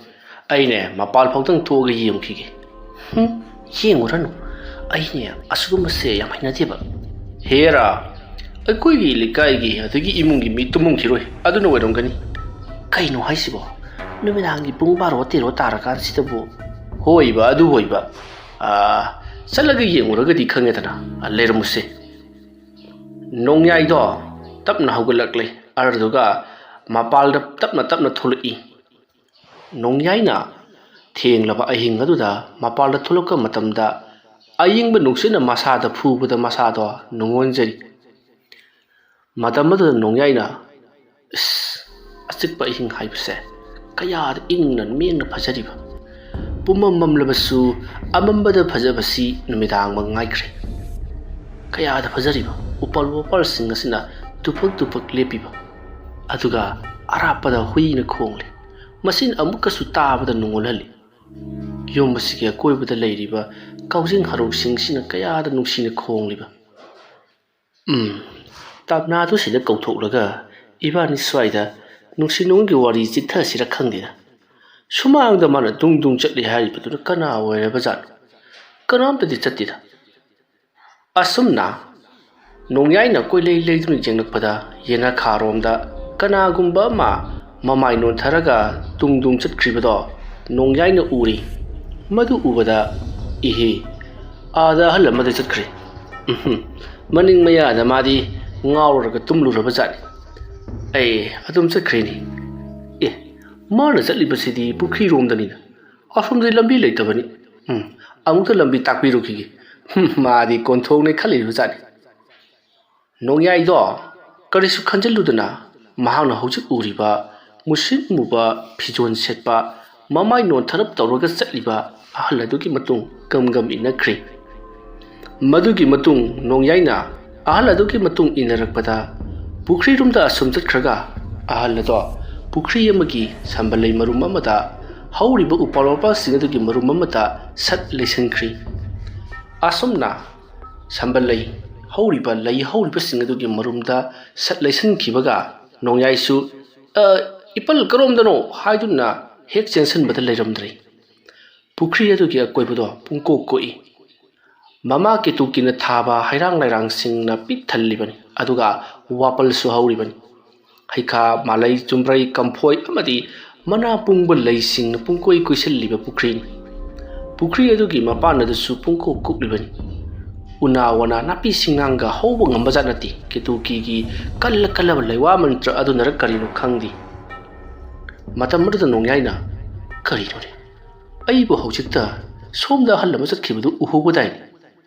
ꯑꯩꯅꯦ ꯃꯄꯥꯟ ꯐꯥꯎꯗꯪ ꯊꯣꯛꯑꯒ ꯌꯦꯡꯈꯤꯒꯦ꯫ ꯍꯨꯝ, ꯌꯦꯡꯉꯨꯔꯅꯨ꯫ ꯑꯩꯅꯦ ꯑꯁꯤꯒꯨꯝꯕꯁꯦ ꯌꯥꯝ ꯍꯩꯅꯗꯦꯕ꯫ ꯍꯦꯔꯥ, ꯑꯩꯈꯣꯏꯒꯤ ꯂꯩꯀꯥꯏꯒꯤ ꯑꯗꯒꯤ ꯏꯃꯨꯡꯒꯤ ꯃꯤ ꯇꯨꯝꯃꯝꯈꯤꯔꯣꯏ, ꯑꯗꯨꯅ ꯑꯣꯏꯔꯝꯒꯅꯤ꯫ ꯀꯩꯅꯣ ꯍꯥꯏꯁꯤꯕꯣ? ꯅꯨꯃꯤꯗꯥꯡꯒꯤ ꯄꯨꯡ ꯕꯥꯔꯣ ꯇꯦꯔꯣ ꯇꯥꯔꯀꯥꯟꯁꯤꯗꯕꯨ? ꯍꯣꯏꯕ, ꯑꯗꯨ ꯍꯣꯏꯕ꯫ ꯑꯥ, ꯆꯠꯂꯒ ꯌꯦꯡꯉꯨꯔꯒꯗꯤ ꯈꯪꯉꯦꯗꯅ꯫ ꯑꯥ, ꯂꯩꯔꯝꯃꯨꯁꯦ꯫ ꯅꯣꯡꯌꯥꯏꯗꯣ ꯇꯞꯅ ꯍꯧꯒꯠꯂꯛꯂꯦ, ꯑꯗꯨꯗꯨꯒ ꯃꯄꯥꯜꯗ ꯇꯞꯅ ꯇꯞꯅ ꯊꯣꯛꯂꯛꯏ꯫ ꯅꯣꯡꯌꯥꯏꯅ ꯊꯦꯡꯂꯕ ꯑꯍꯤꯡ ꯑꯗꯨꯗ ꯃꯄꯥꯜꯗ ꯊꯣꯛꯂꯛꯄ ꯃꯇꯝꯗ, ꯑꯏꯪꯕ ꯅꯨꯡꯁꯤꯠꯅ ꯃꯁꯥꯗ ꯐꯨꯕꯗ ꯃꯁꯥꯗꯣ ꯅꯨꯡꯉꯣꯟꯖꯔꯤ꯫ ꯃꯇꯝ ꯑꯗꯨꯗ ꯅꯣꯡꯌꯥꯏꯅ, "ꯏꯁ, ꯑꯆꯤꯛꯄ ꯑꯍꯤꯡ ꯍꯥꯏꯕꯁꯦ ꯀꯌꯥꯗ ꯏꯪꯅ ꯃꯦꯡꯅ ꯐꯖꯔꯤꯕ! ꯄꯨꯝꯃꯝ ꯃꯝꯂꯕꯁꯨ ꯑꯃꯝꯕꯗ ꯐꯖꯕꯁꯤ ꯅꯨꯃꯤꯗꯥꯡ ꯃꯉꯥꯏꯈ꯭ꯔꯦ꯫ ꯀꯌꯥꯗ ꯐꯖꯔꯤꯕ! ꯎꯄꯥꯜ ꯋꯥꯄꯥꯜꯁꯤꯡ ꯑꯁꯤꯅ ꯇꯨꯐꯛ ꯇꯨꯐꯛ ꯂꯦꯞꯄꯤꯕ꯫ ꯑꯗꯨꯒ ꯑꯔꯥꯞꯄꯗ ꯍꯨꯏꯅ ꯈꯣꯡꯂꯤ꯫ ꯃꯁꯤꯅ ꯑꯃꯨꯛꯀꯁꯨ ꯇꯥꯕꯗ ꯅꯨꯡꯉꯣꯜꯍꯜꯂꯤ꯫ ꯌꯨꯝ ꯑꯁꯤꯒꯤ ꯑꯀꯣꯏꯕꯗ ꯂꯩꯔꯤꯕ ꯀꯥꯎꯖꯤꯡ ꯍꯔꯧꯁꯤꯡꯁꯤꯅ ꯀꯌꯥꯗ ꯅꯨꯡꯁꯤꯅ ꯈꯣꯡꯂꯤꯕ!" ꯎꯝ, ꯇꯞꯅꯥꯗꯨ ꯁꯤꯗ ꯀꯧꯊꯣꯛꯂꯒ ꯏꯕꯥꯅꯤ ꯁ꯭ꯋꯥꯏꯗ ꯅꯨꯡꯁꯤ ꯅꯨꯡꯒꯤ ꯋꯥꯔꯤ ꯆꯤꯠꯊꯁꯤꯔ ꯈꯪꯗꯦꯗ꯫ ꯁꯨꯃꯥꯡꯗ ꯃꯥꯅ ꯗꯨꯡ ꯗꯨꯡ ꯆꯠꯂꯤ ꯍꯥꯏꯔꯤꯕꯗꯨꯅ ꯀꯅꯥ ꯑꯣꯏꯔꯕꯖꯥꯠꯅꯣ? ꯀꯅꯥꯝꯇꯗꯤ ꯆꯠꯇꯦꯗ꯫ ꯑꯁꯨꯝꯅ ꯅꯣꯡꯌꯥꯏꯅ ꯀꯣꯏꯂꯩ ꯂꯩꯗꯨꯅ ꯌꯦꯡꯂꯛꯄꯗ, ꯌꯦꯅꯈꯥꯔꯣꯝꯗ ꯀꯅꯥꯒꯨꯝꯕ ꯑꯃ ꯃꯃꯥꯏ ꯅꯣꯟꯊꯔꯒ ꯇꯨꯡ ꯇꯨꯡ ꯆꯠꯈ꯭ꯔꯤꯕꯗꯣ ꯅꯣꯡꯌꯥꯏꯅ ꯎꯔꯤ꯫ ꯃꯗꯨ ꯎꯕꯗ, "ꯏꯍꯦ, ꯑꯥꯗ ꯑꯍꯜ ꯑꯃꯗꯤ ꯆꯠꯈ꯭ꯔꯦ꯫ ꯎꯝꯍꯨꯝ, ꯃꯅꯤꯡ ꯃꯌꯥꯗ ꯃꯥꯗꯤ ꯉꯥꯎꯔꯨꯔꯒ ꯇꯨꯝꯂꯨꯔꯕ ꯖꯥꯠꯅꯤ꯫ ꯑꯩ ꯑꯗꯨꯝ ꯆꯠꯈ꯭ꯔꯦꯅꯦ꯫ ꯑꯦ, ꯃꯥꯅ ꯆꯠꯂꯤꯕꯁꯤꯗꯤ ꯄꯨꯈ꯭ꯔꯤꯔꯣꯝꯗꯅꯤꯅ꯫ ꯑꯁꯣꯝꯗꯗꯤ ꯂꯝꯕꯤ ꯂꯩꯇꯕꯅꯤ꯫ ꯎꯝ, ꯑꯃꯨꯛꯇ ꯂꯝꯕꯤ ꯇꯥꯛꯄꯤꯔꯨꯈꯤꯒꯦ꯫ ꯍꯨꯝ, ꯃꯥꯗꯤ ꯀꯣꯟꯊꯣꯡꯅꯦ ꯈꯜꯂꯤꯕ ꯖꯥꯠꯅꯤ"꯫ ꯅꯣꯡꯌꯥꯏꯗꯣ ꯀꯔꯤꯁꯨ ꯈꯟꯖꯤꯜꯂꯨꯗꯅ ꯃꯍꯥꯛꯅ ꯍꯧꯖꯤꯛ ꯎꯔꯤꯕ ꯃꯨꯁꯤꯟ ꯃꯨꯕ ꯐꯤꯖꯣꯜ ꯁꯦꯠꯄ, ꯃꯃꯥꯏ ꯅꯣꯟꯊꯔꯞ ꯇꯧꯔꯒ ꯆꯠꯂꯤꯕ ꯑꯍꯜ ꯑꯗꯨꯒꯤ ꯃꯇꯨꯡ ꯒꯝ ꯒꯝ ꯏꯟꯅꯈ꯭ꯔꯦ꯫ ꯃꯗꯨꯒꯤ ꯃꯇꯨꯡ ꯅꯣꯡꯌꯥꯏꯅ ꯑꯍꯜ ꯑꯗꯨꯒꯤ ꯃꯇꯨꯡ ꯏꯟꯅꯔꯛꯄꯗ ꯄꯨꯈ꯭ꯔꯤꯔꯣꯝꯗ ꯑꯁꯨꯝ ꯆꯠꯈ꯭ꯔꯒ ꯑꯍꯜ ꯑꯗꯣ ꯄꯨꯈ꯭ꯔꯤ ꯑꯃꯒꯤ ꯁꯝꯕꯜꯂꯩ ꯃꯔꯨꯝ ꯑꯃꯗ ꯍꯧꯔꯤꯕ ꯎꯄꯥꯜ ꯋꯥꯄꯥꯜꯁꯤꯡ ꯑꯗꯨꯒꯤ ꯃꯔꯨꯝ ꯑꯃꯗ ꯁꯠ ꯂꯩꯁꯤꯟꯈ꯭ꯔꯤ꯫ ꯑꯁꯨꯝꯅ ꯁꯝꯕꯜꯂꯩ ꯍꯧꯔꯤꯕ ꯂꯩ ꯍꯧꯔꯤꯕꯁꯤꯡ ꯑꯗꯨꯒꯤ ꯃꯔꯨꯝꯗ ꯁꯠ ꯂꯩꯁꯟꯈꯤꯕꯒ ꯅꯣꯡꯌꯥꯏꯁꯨ "ꯑ, ꯏꯄꯜ ꯀꯔꯣꯝꯗꯅꯣ?" ꯍꯥꯏꯗꯨꯅ ꯍꯦꯛ ꯆꯦꯟꯁꯤꯟꯕꯗ ꯂꯩꯔꯝꯗ꯭ꯔꯦ꯫ ꯄꯨꯈ꯭ꯔꯤ ꯑꯗꯨꯒꯤ ꯑꯀꯣꯏꯕꯗꯣ ꯄꯨꯡꯀꯣꯛ ꯀꯣꯛꯏ꯫ ꯃꯃꯥ ꯀꯦꯇꯨꯀꯤꯅ ꯊꯥꯕ ꯍꯩꯔꯥꯡ ꯂꯩꯔꯥꯡꯁꯤꯡꯅ ꯄꯤꯛ ꯊꯜꯂꯤꯕꯅꯤ, ꯑꯗꯨꯒ ꯋꯥꯄꯜꯁꯨ ꯍꯧꯔꯤꯕꯅꯤ꯫ ꯍꯩꯈꯥ, ꯃꯥꯂꯩ, ꯆꯨꯝꯕ꯭ꯔꯩ, ꯀꯝꯐꯣꯏ ꯑꯃꯗꯤ ꯃꯅꯥ ꯄꯨꯡꯕ ꯂꯩꯁꯤꯡꯅ ꯄꯨꯡꯀꯣꯏ ꯀꯣꯏꯁꯤꯜꯂꯤꯕ ꯄꯨꯈ꯭ꯔꯤꯅꯤ꯫ ꯄꯨꯈ꯭ꯔꯤ ꯑꯗꯨꯒꯤ ꯃꯄꯥꯟ ꯑꯗꯨꯁꯨ ꯄꯨꯡꯀꯣꯛ ꯀꯨꯞꯂꯤꯕꯅꯤ꯫ ꯎꯅꯥ ꯋꯥꯅꯥ ꯅꯥꯄꯤ ꯁꯤꯡꯅꯥꯡꯒ ꯍꯧꯕ ꯉꯝꯕꯖꯥꯠ ꯅꯠꯇꯦ꯫ ꯀꯦꯇꯨꯀꯤꯒꯤ ꯀꯜꯂ ꯀꯜꯂꯕ ꯂꯩꯋꯥ ꯃꯟꯇ꯭ꯔ ꯑꯗꯨꯅꯔ ꯀꯔꯤꯅꯣ ꯈꯪꯗꯦ꯫ ꯃꯇꯝ ꯑꯗꯨꯗ ꯅꯣꯡꯌꯥꯏꯅ, "ꯀꯔꯤꯅꯣꯅꯦ? ꯑꯩꯕꯨ ꯍꯧꯖꯤꯛꯇ ꯁꯣꯝꯗ ꯑꯍꯜ ꯑꯃ ꯆꯠꯈꯤꯕꯗꯨ ꯎꯍꯧꯕꯗꯥꯏꯅꯦ?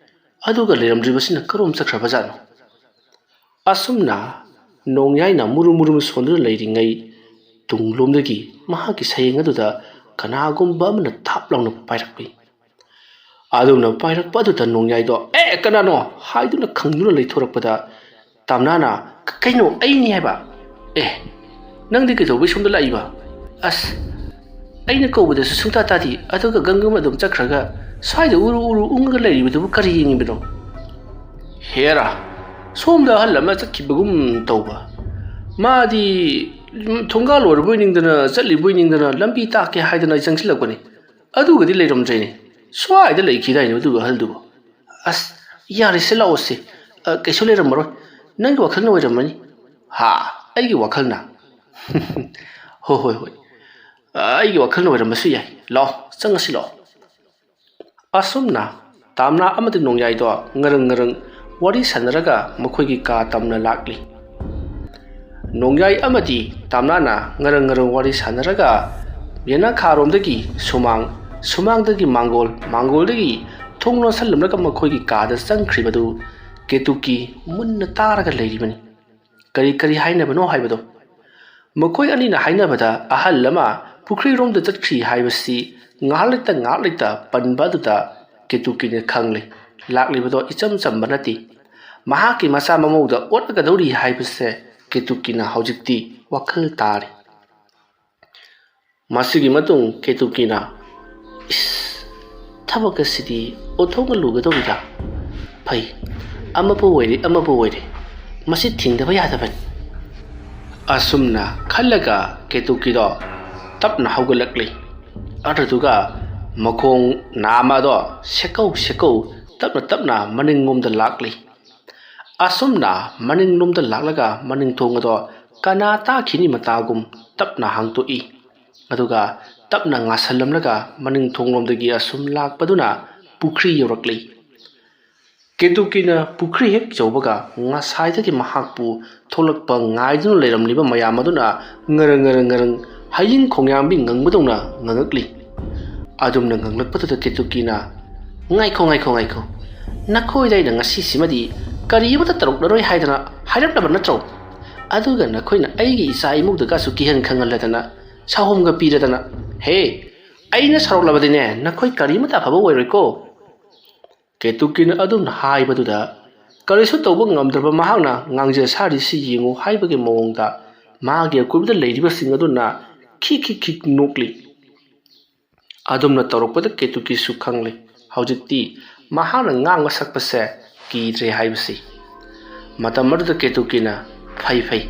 ꯑꯗꯨꯒ ꯂꯩꯔꯝꯗ꯭ꯔꯤꯕꯁꯤꯅ ꯀꯔꯣꯝ ꯆꯠꯈ꯭ꯔꯕꯖꯥꯠꯅꯣ?" ꯑꯁꯨꯝꯅ ꯅꯣꯡꯌꯥꯏꯅ ꯃꯨꯔꯨꯝ ꯃꯨꯔꯨꯝ ꯁꯣꯟꯗꯨꯅ ꯂꯩꯔꯤꯉꯩ, ꯇꯨꯡꯂꯣꯝꯗꯒꯤ ꯃꯍꯥꯛꯀꯤ ꯁꯌꯦꯡ ꯑꯗꯨꯗ ꯀꯅꯥꯒꯨꯝꯕ ꯑꯃꯅ ꯊꯥꯞ ꯂꯥꯎꯅ ꯄꯥꯏꯔꯛꯄꯤ꯫ ꯑꯗꯨꯝꯅ ꯄꯥꯏꯔꯛꯄ ꯑꯗꯨꯗ ꯅꯣꯡꯌꯥꯏꯗꯣ "ꯑꯦ, ꯀꯅꯥꯅꯣ?" ꯍꯥꯏꯗꯨꯅ ꯈꯪꯗꯨꯅ ꯂꯩꯊꯣꯔꯛꯄꯗ, ꯇꯥꯝꯅꯥꯅ, "ꯀ-, ꯀꯩꯅꯣ, ꯑꯩꯅꯤ ꯍꯥꯏꯕ꯫ ꯑꯦ, ꯅꯪꯗꯤ ꯀꯩꯗꯧꯕꯩ ꯁꯣꯝꯗ ꯂꯥꯛꯏꯕ? ꯑꯁ, ꯑꯩꯅ ꯀꯧꯕꯗꯁꯨ ꯁꯨꯡꯇꯥ ꯇꯥꯗꯦ, ꯑꯗꯨꯒ ꯒꯪꯒꯝ ꯑꯗꯨꯝ ꯆꯠꯈ꯭ꯔꯒ ꯁ꯭ꯋꯥꯏꯗ ꯎꯔꯨ ꯎꯔꯨ ꯎꯪꯉꯒ ꯂꯩꯔꯤꯕꯗꯨꯕꯨ ꯀꯔꯤ ꯌꯦꯡꯉꯤꯕꯅꯣ?" "ꯍꯦꯔꯥ, ꯁꯣꯝꯗ ꯑꯍꯜ ꯑꯃ ꯆꯠꯈꯤꯕꯒꯨꯝ ꯇꯧꯕ꯫ ꯃꯥꯗꯤ, ꯎꯝ, ꯊꯣꯡꯒꯥꯜ ꯑꯣꯏꯔꯕꯣꯏ ꯅꯤꯡꯗꯅ, ꯆꯠꯂꯤꯕꯣꯏ ꯅꯤꯡꯗꯅ ꯂꯝꯕꯤ ꯇꯥꯛꯀꯦ ꯍꯥꯏꯗꯅ ꯑꯩ ꯆꯪꯁꯤꯜꯂꯛꯄꯅꯤ꯫ ꯑꯗꯨꯒꯗꯤ ꯂꯩꯔꯝꯗ꯭ꯔꯦꯅꯦ꯫ ꯁ꯭ꯋꯥꯏꯗ ꯂꯩꯈꯤꯗꯥꯏꯅꯦ ꯑꯗꯨꯒ ꯑꯍꯜꯗꯨꯕꯨ? ꯑꯁ, ꯌꯥꯔꯦꯁꯦ, ꯂꯥꯛꯑꯣꯁꯦ꯫ ꯑ, ꯀꯩꯁꯨ ꯂꯩꯔꯝꯃꯔꯣꯏ꯫ ꯅꯪꯒꯤ ꯋꯥꯈꯜꯅ ꯑꯣꯏꯔꯝꯃꯅꯤ꯫" "ꯍꯥ? ꯑꯩꯒꯤ ꯋꯥꯈꯜꯅ?" "ꯍꯣꯏ, ꯍꯣꯏ, ꯍꯣꯏ꯫ ꯑ, ꯑꯩꯒꯤ ꯋꯥꯈꯜꯅ ꯑꯣꯏꯔꯝꯕꯁꯨ ꯌꯥꯏ꯫ ꯂꯥꯛꯑꯣ, ꯆꯪꯉꯁꯤ ꯂꯥꯛꯑꯣ꯫" ꯑꯁꯨꯝꯅ ꯇꯥꯝꯅꯥ ꯑꯃꯗꯤ ꯅꯣꯡꯌꯥꯏꯗꯣ ꯉꯔꯪ ꯉꯔꯪ ꯋꯥꯔꯤ ꯁꯥꯟꯅꯔꯒ ꯃꯈꯣꯏꯒꯤ ꯀꯥ ꯇꯝꯅ ꯂꯥꯛꯂꯤ꯫ ꯅꯣꯡꯌꯥꯏ ꯑꯃꯗꯤ ꯇꯥꯝꯅꯥꯅ ꯉꯔꯪ ꯉꯔꯪ ꯋꯥꯔꯤ ꯁꯥꯟꯅꯔꯒ ꯌꯦꯅꯥꯈꯥꯔꯣꯝꯗꯒꯤ ꯁꯨꯃꯥꯡ, ꯁꯨꯃꯥꯡꯗꯒꯤ ꯃꯥꯡꯒꯣꯜ, ꯃꯥꯡꯒꯣꯜꯗꯒꯤ ꯊꯣꯡ ꯂꯣꯟꯁꯜꯂꯝꯂꯒ ꯃꯈꯣꯏꯒꯤ ꯀꯥꯗ ꯆꯪꯈ꯭ꯔꯤꯕꯗꯨ ꯀꯦꯇꯨꯀꯤ ꯃꯨꯟꯅ ꯇꯥꯔꯒ ꯂꯩꯔꯤꯕꯅꯤ꯫ ꯀꯔꯤ ꯀꯔꯤ ꯍꯥꯏꯅꯕꯅꯣ ꯍꯥꯏꯕꯗꯣ꯫ ꯃꯈꯣꯏ ꯑꯅꯤꯅ ꯍꯥꯏꯅꯕꯗ ꯑꯍꯜ ꯑꯃ ꯄꯨꯈ꯭ꯔꯤꯔꯣꯝꯗ ꯆꯠꯈ꯭ꯔꯤ ꯍꯥꯏꯕꯁꯤ ꯉꯥꯏꯍꯥꯛ ꯂꯩꯇ ꯉꯥꯏꯍꯥꯛ ꯂꯩꯇ ꯄꯟꯕ ꯑꯗꯨꯗ ꯀꯦꯇꯨꯀꯤꯅ ꯈꯪꯂꯦ, ꯂꯥꯛꯂꯤꯕꯗꯣ ꯏꯆꯝ ꯆꯝꯕ ꯅꯠꯇꯦ꯫ ꯃꯍꯥꯛꯀꯤ ꯃꯆꯥ ꯃꯃꯧꯗ ꯑꯣꯠꯂꯒꯗꯧꯔꯤ ꯍꯥꯏꯕꯁꯦ ꯀꯦꯇꯨꯀꯤꯅ ꯍꯧꯖꯤꯛꯇꯤ ꯋꯥꯈꯜ ꯇꯥꯔꯦ꯫ ꯃꯁꯤꯒꯤ ꯃꯇꯨꯡ ꯀꯦꯇꯨꯀꯤꯅ, "ꯏꯁ, ꯊꯕꯛ ꯑꯁꯤꯗꯤ ꯑꯣꯟꯊꯣꯛꯅ ꯂꯨꯒꯗꯧꯔꯤꯗ꯫ ꯐꯩ, ꯑꯃꯕꯨ ꯑꯣꯏꯔꯦ, ꯑꯃꯕꯨ ꯑꯣꯏꯔꯦ, ꯃꯁꯤ ꯊꯤꯡꯗꯕ ꯌꯥꯗꯕꯅꯤ꯫ ꯑꯁꯨꯝꯅ ꯈꯜꯂꯒ ꯀꯦꯇꯨꯀꯤꯗꯣ ꯇꯞꯅ ꯍꯧꯒꯠꯂꯛꯂꯤ꯫ ꯑꯗꯨꯗꯨꯒ ꯃꯈꯣꯡ ꯅꯥꯝꯃ ꯑꯗꯣ ꯁꯦꯀꯧ ꯁꯦꯀꯧ ꯇꯞꯅ ꯇꯞꯅ ꯃꯅꯤꯡꯂꯣꯝꯗ ꯂꯥꯛꯂꯤ꯫ ꯑꯁꯨꯝꯅ ꯃꯅꯤꯡꯂꯣꯝꯗ ꯂꯥꯛꯂꯒ ꯃꯅꯤꯡ ꯊꯣꯡ ꯑꯗꯣ ꯀꯅꯥ ꯇꯥꯈꯤꯅꯤ ꯃꯇꯥꯒꯨꯝ ꯇꯞꯅ ꯍꯥꯡꯇꯣꯛꯏ꯫ ꯑꯗꯨꯒ ꯇꯞꯅ ꯉꯥꯁꯜꯂꯝꯂꯒ ꯃꯅꯤꯡ ꯊꯣꯡꯂꯣꯝꯗꯒꯤ ꯑꯁꯨꯝ ꯂꯥꯛꯄꯗꯨꯅ ꯄꯨꯈ꯭ꯔꯤ ꯌꯧꯔꯛꯂꯤ꯫ ꯀꯦꯇꯨꯀꯤꯅ ꯄꯨꯈ꯭ꯔꯤ ꯍꯦꯛ ꯌꯧꯕꯒ ꯉꯁꯥꯏꯗꯒꯤ ꯃꯍꯥꯛꯄꯨ ꯊꯣꯛꯂꯛꯄ ꯉꯥꯏꯗꯨꯅ ꯂꯩꯔꯝꯂꯤꯕ ꯃꯌꯥꯝ ꯑꯗꯨꯅ ꯉꯔꯪ ꯉꯔꯪ ꯉꯔꯪ ꯍꯌꯤꯡ ꯈꯣꯡꯌꯥꯝꯕꯤ ꯉꯪꯕꯗꯧꯅ ꯉꯪꯉꯛꯂꯤ꯫ ꯑꯗꯨꯝꯅ ꯉꯪꯂꯛꯄꯗꯨꯗ ꯀꯦꯇꯨꯀꯤꯅ, "ꯉꯥꯏꯈꯣ, ꯉꯥꯏꯈꯣ, ꯉꯥꯏꯈꯣ꯫ ꯅꯈꯣꯏꯗ ꯑꯩꯅ ꯉꯁꯤꯁꯤꯃꯗꯤ ꯀꯔꯤ ꯑꯃꯠꯇ ꯇꯧꯔꯛꯂꯔꯣꯏ ꯍꯥꯏꯗꯅ ꯍꯥꯏꯔꯛꯂꯕ ꯅꯠꯇ꯭ꯔꯣ? ꯑꯗꯨꯒ ꯅꯈꯣꯏꯅ ꯑꯩꯒꯤ ꯏꯆꯥ ꯏꯃꯧꯗꯒꯁꯨ ꯀꯤꯍꯟ ꯈꯪꯍꯜꯂꯗꯅ, ꯁꯥꯍꯣꯝꯒ ꯄꯤꯔꯗꯅ꯫ ꯍꯦ, ꯑꯩꯅ ꯁꯥꯎꯔꯛꯂꯕꯗꯤꯅꯦ, ꯅꯈꯣꯏ ꯀꯔꯤꯃꯠꯇ ꯑꯐꯕ ꯑꯣꯏꯔꯣꯏꯀꯣ?" ꯀꯦꯇꯨꯀꯤꯅ ꯑꯗꯨꯝꯅ ꯍꯥꯏꯕꯗꯨꯗ ꯀꯔꯤꯁꯨ ꯇꯧꯕ ꯉꯝꯗ꯭ꯔꯕ ꯃꯍꯥꯛꯅ ꯉꯥꯡꯖ ꯁꯥꯔꯤꯁꯤ ꯌꯦꯡꯉꯨ ꯍꯥꯏꯕꯒꯤ ꯃꯑꯣꯡꯗ ꯃꯥꯒꯤ ꯑꯀꯣꯏꯕꯗ ꯂꯩꯔꯤꯕꯁꯤꯡ ꯑꯗꯨꯅ ꯈꯤꯛ ꯈꯤꯛ ꯈꯤꯛ ꯅꯣꯛꯂꯤ꯫ ꯑꯗꯨꯝꯅ ꯇꯧꯔꯛꯄꯗ ꯀꯦꯇꯨꯀꯤꯁꯨ ꯈꯪꯂꯦ, ꯍꯧꯖꯤꯛꯇꯤ ꯃꯍꯥꯛꯅ ꯉꯥꯡꯕ ꯁꯛꯄꯁꯦ ꯀꯤꯗ꯭ꯔꯦ ꯍꯥꯏꯕꯁꯤ꯫ ꯃꯇꯝ ꯑꯗꯨꯗ ꯀꯦꯇꯨꯀꯤꯅ, "ꯐꯩ, ꯐꯩ,